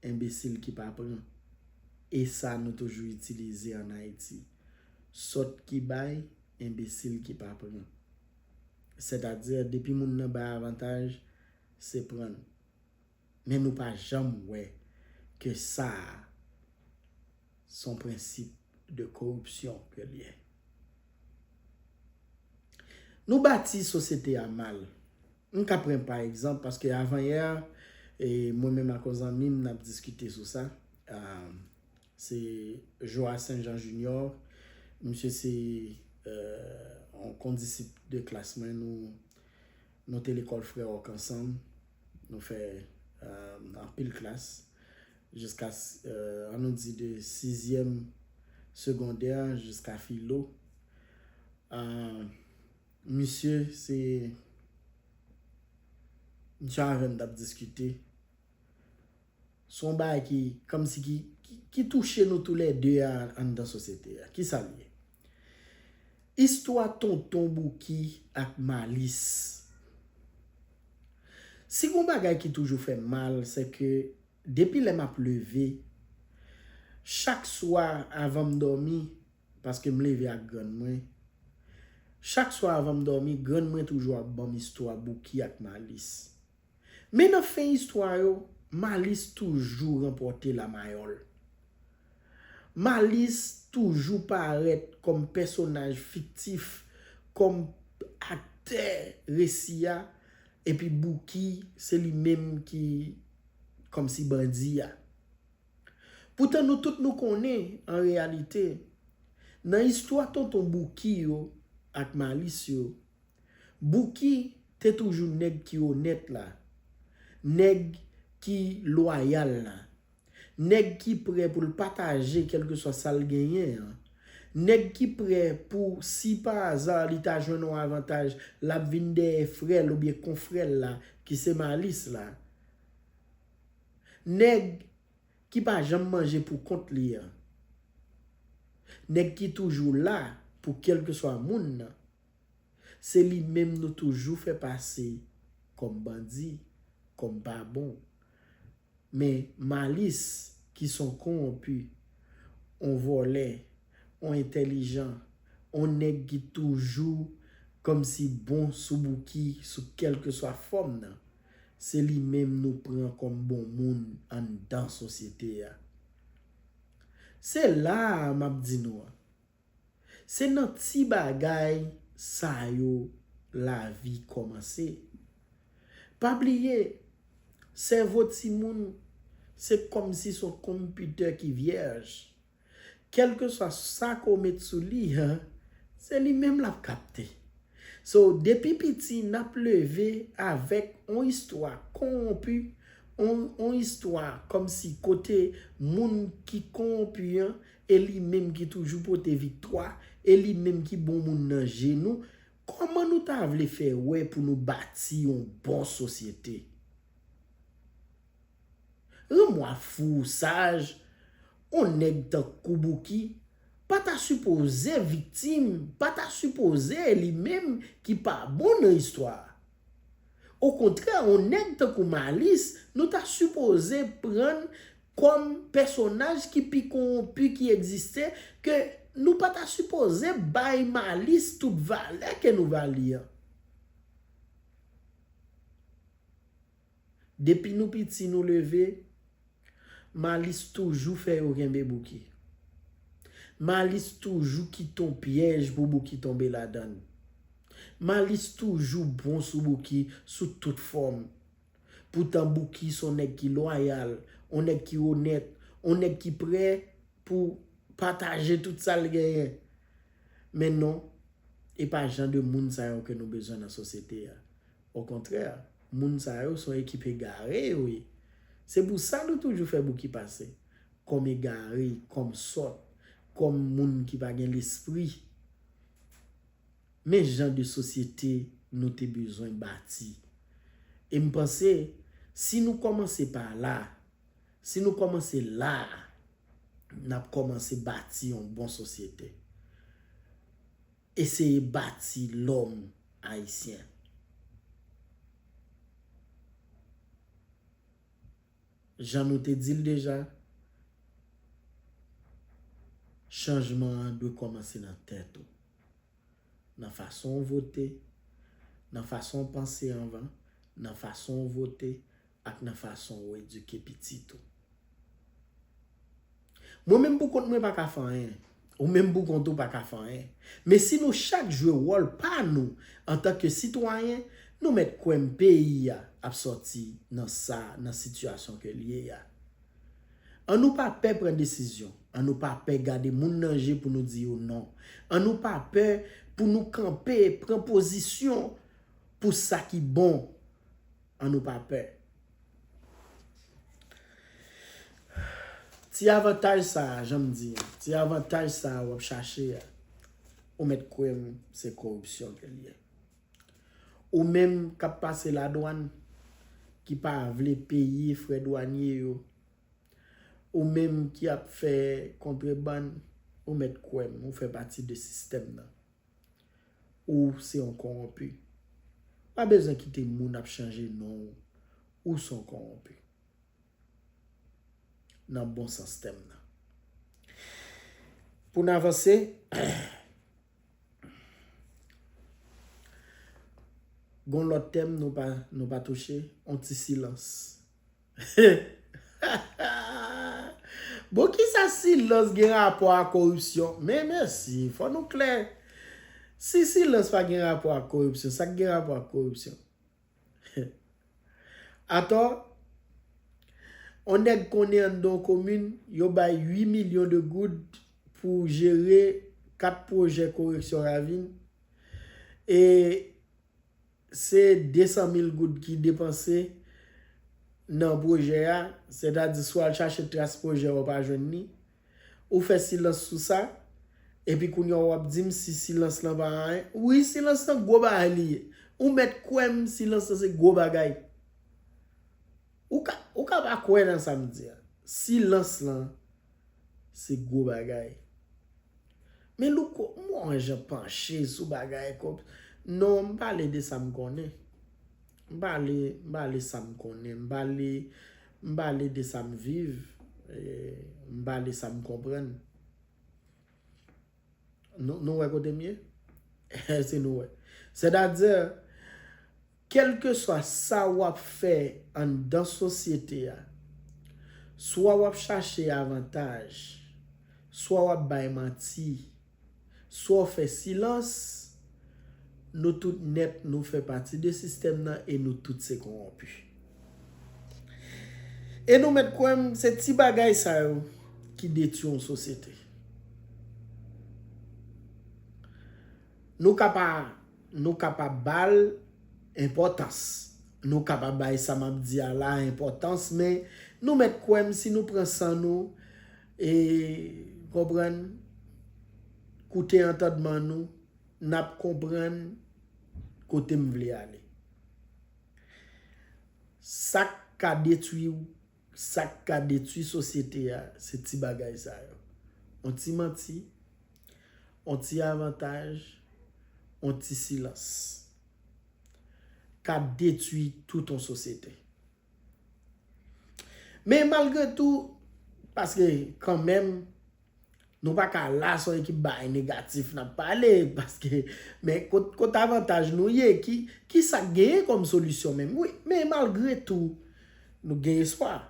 enbesil ki pa pran. E sa nou toujou itilize ann Ayiti. Sòt ki bay, enbesil ki pa pran. Sètadi, depi moun nan bay avantaj, se pran. Men nou pa janm wè ke sa a se yon prensip de koripsyon ke l ye. Nou bati sosyete a mal. M ka pran pa egzanp, paske avanyè, e, mwen menm ak yon zanmi m, n ap diskite sou sa. Ah, se Joa Saint Jean Junior. Misye se, euh, yon kondisip de klas mwen. Nou, nou te lekòl Frè Òk ansanm. Nou fè, euh, anpil klas. Jiska, euh, an nou di de sizyèm segondè jiska filo. Ah, misye, se, misye avè m t ap diskite. Se yon bagay ki, kòmsi ki, ki, ki touche nou toulède a anndan sosyete a. Kisa l ye? Istwa tonton Bouki ak Malis. Si gon bagay ki toujou fè m mal, se ke depi lè m ap leve, chak swa avan m dòmi, paske m leve ak grann mwen, chak swa avan m dòmi, grann mwen toujou ap ban m istwa Bouki ak Malis. Men nan fen istwa yo, Malis toujou ranpòte lamayòl. Malis toujou parèt kòm pèsonaj fiktif, kòm aktè resi a, epi Bouki, se li menm ki kòmsi bandi a. Poutan nou tout nou konnen, an reyalite, nan istwa tonton Bouki yo ak Malis yo, Bouki te toujou nèg ki onèt la, nèg ki lwayal la, nèg ki prè pou l pataje kèlkeswa sa l genyen an, nèg ki prè pou, si pa aza li ta jwenn yon avantaj, l ap vin dèyè frè l oubyen konfrè l la, ki se Malis la. Nèg ki pa janm manje pou kont li an. Nèg ki toujou la pou kèlkeswa moun nan. Se li menm nou toujou fè pase kòm bandi, kòm pa bon. Men Malis, ki se yon kowonpi, yon vòlè, yon entèlijan, yon nèg ki toujou kòmsi bon sou Bouki, sou kèlkeswa fòm nan, se li menm nou pran kòm bon moun anndan sosyete a. Se la a m ap di nou an. Se nan ti bagay sa yo lavi kòmanse. Pa bliye, sèvo timoun, se kòmsi se yon konpitè ki vyèj. Kèlkeswa sa ke w met sou li an, se li menm l ap kapte. So, depi piti, n ap leve avèk yon istwa kowonpi, yon, yon istwa kòmsi kote moun ki kowonpi an, e li menm ki toujou pote viktwa, e li menm ki bon moun nan je nou. Kòman nou ta vle fè wè pou nou bati yon bon sosyete? Ranmwa fou, saj, yon nèg tankou Bouki pa ta sipoze viktim, pa ta sipoze li menm ki pa bon nan istwa a. Okontrè, yon nèg tankou Malis, nou ta sipoze pran l kòm pèsonaj ki pi kowonpi ki egziste, ke nou pa ta sipoze bay Malis tout valè ke nou ba li an. Depi nou piti, nou leve, Malis toujou fè yo kenbe Bouki. Malis toujou kite yon pyèj pou Bouki tonbe ladan l. Malis toujou bon sou Bouki sou tout fòm. Poutan Bouki se yon nèg ki lwayal, yon nèg ki onèt, yon nèg ki prè pou pataje tout sa l genyen. Men non, e pa jan de moun sa yo ke nou bezwen nan sosyete a. Okontrè, moun sa yo se yon ekip egare yo ye. Se pou sa nou toujou fè Bouki pase kòm egare, kòm sòt, kòm moun ki pa gen lespri. Men jan de sosyete nou te bezwen bati. E m panse, si nou kòmanse pa la, si nou kòmanse la, n ap kòmanse bati yon bon sosyete. Eseye bati lòm ayisyen. Jan nou te di l deja, chanjman an dwe kòmanse nan tèt ou. Nan fason w vote, nan fason w panse anvan, nan fason w vote, ak nan fason w edike pitit ou. Mwen menm pou kont mwen pa ka fè anyen. Ou menm pou kont ou pa ka fè anyen. Men si nou chak jwe wòl pa nou antanke sitwayen, nou mèt kwè m peyi a ap sòti nan sa, nan sitiyasyon ke l ye a. An nou pa pè pran desizyon. An nou pa pè gade moun nan je pou nou di yo non. An nou pa pè pou nou kanpe, pran pozisyon pou sa ki bon. An nou pa pè. Ti avantaj sa a, jan m di an, ti avantaj sa a w ap chache a, ou mèt kwè m, se koripsyon ke l ye. Ou menm k ap pase ladwàn, ki pa vle peye frè dwanye yo, ou menm ki ap fè kontrebann, ou mèt kwè m, ou fè pati de sistèm nan. Ou se yon kowonpi. Pa bezwen kite moun ap chanje non w. Ou se yon kowonpi. Nan bon sans tèm nan. Pou n avanse, gon lòt tèm nou pa, nou pa touche, on ti silans. Bon, kisa silans gen rapò a koripsyon? Men mèsi, fò nou klè. Si silans pa gen rapò ak koripsyon, sa k gen rapò ak koripsyon? Atò, on nèg konnen anndan yon komin, yo bay uit milyon de goud pou jere kat pwojè koreksyon ravin. E se de san mil goud ki depanse nan pwojè a, sètadi si w al chache tras pwojè a, ou pa jwenn li. Ou fè silans sou sa, epi kounye a w ap di m si silans lan pa anyen. Wi, silans lan gwo bagay li ye. Ou mèt kwè m, silans lan se gwo bagay. Ou ka, ou ka pa kwè nan sa m di a. Silans lan se gwo bagay. Men Louko, m wè w jan panche sou bagay kòm. Non, m pale de sa m konnen. M pale, m pale sa m konnen. M pale, m pale de sa m viv. E, m pale sa m konprann. Nou, nou wè kote m ye? Èske nou wè? Sètadi, kèlkeswa sa w ap fè anndan sosyete a, swa w ap chache avantaj, swa w ap bay manti, swa w fè silans, nou tout nèt nou fè pati de sistèm nan e nou tout se kowonpi. E nou mèt kwè m, se ti bagay sa yo ki detwi yon sosyete. Nou ka pa, nou ka pa ba l enpòtans. Nou ka pa bay sa m ap di a la enpòtans, men nou mèt kwè m si nou pran san nou, e, konprann, koute antandman nou, n ap konprann kote m vle ale. Sa k ka detwi w, sa k ka detwi sosyete a, se ti bagay sa yo. On ti manti, on ti avantaj, on ti silans. Ka detwi tout on sosyete. Men malgre tou, paske kanmenm, nou pa ka la se yon ekip bagay negatif n ap pale, paske, men kot, kot avantaj nou ye, ki, ki sa k genyen kòm solisyon menm? Wi, men malgre tou, nou gen espwa.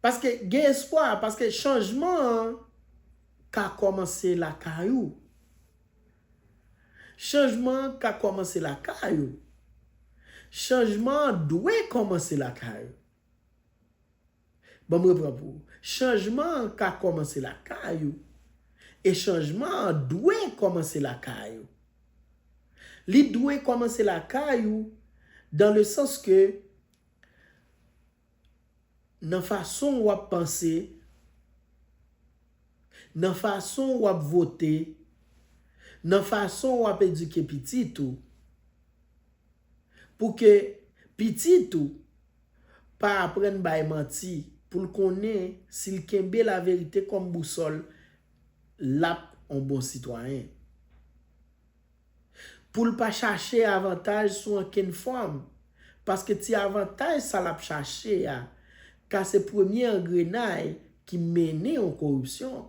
Paske gen espwa, paske chanjman an ka kòmanse lakay ou. Chanjman an ka kòmanse lakay ou. Chanjman an dwe kòmanse lakay ou. Ban m repran pou ou. Chanjman an ka kòmanse lakay ou. E chanjman an dwe kòmanse lakay ou. Li dwe kòmanse lakay ou, dans le sens que nan fason w ap panse, nan fason w ap vote, nan fason w ap edike pitit ou, pou ke pitit ou pa aprann bay manti, pou l konnen si l kenbe laverite kòm bousòl, l ap on bon sitwayen. Pou l pa chache avantaj sou ankenn fòm, paske ti avantaj sa l ap chache a ka se premye angrenay ki mennen yon koripsyon.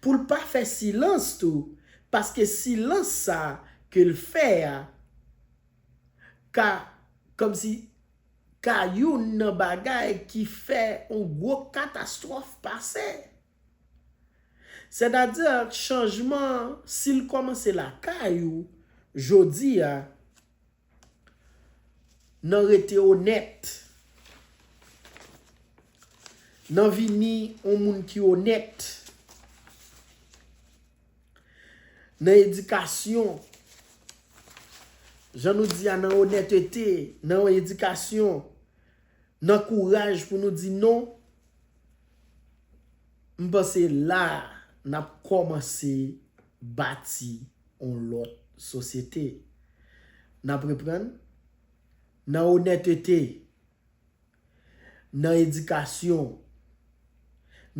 Pou l pa fè silans tou, paske silans sa ke l fè a ka kòmsi ka youn nan bagay ki fè yon gwo katastwòf pase. Sètadi, chanjman an, si l kòmanse lakay ou, jodi a, nan rete onèt, nan vini yon moun ki onèt, nan edikasyon, jan nou di a, nan onètete, nan edikasyon, nan kouraj pou nou di non, m panse la a, n ap kòmanse bati yon lòt sosyete. N ap reprann nan onètete, nan edikasyon,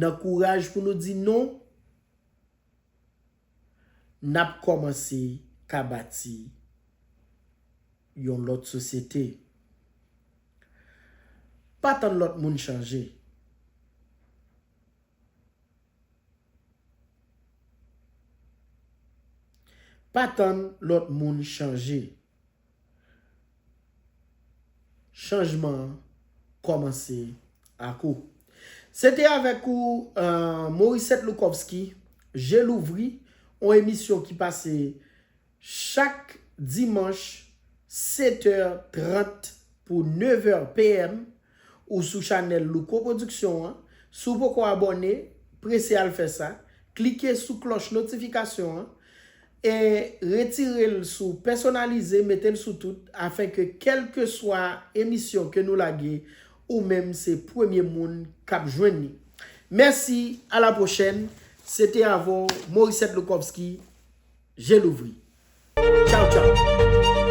nan kouraj pou nou di non, n ap kòmanse ka bati yon lòt sosyete. Pa tann lòt moun chanje. Pa tann lòt moun chanje. Chanjman an kòmanse ak ou. Se te avèk ou, euh, Morissette Loukowski, Je Louvri, yon emisyon ki pase chak dimanch, sèt è trant pou nèv è P M, ou sou chanèl Louko Production an. Si w poko abòne, prese al fè sa. Klike sou klòch notifikasyon an e retire l sou pèsonalize, mete l sou tout, afenke kèlkeswa emisyon ke nou lage, ou menm se premye moun k ap jwenn li. Mèsi, a la pwochèn. Se te avè w, Morissette Loukowski, Je Louvri. Tchaw, tchaw.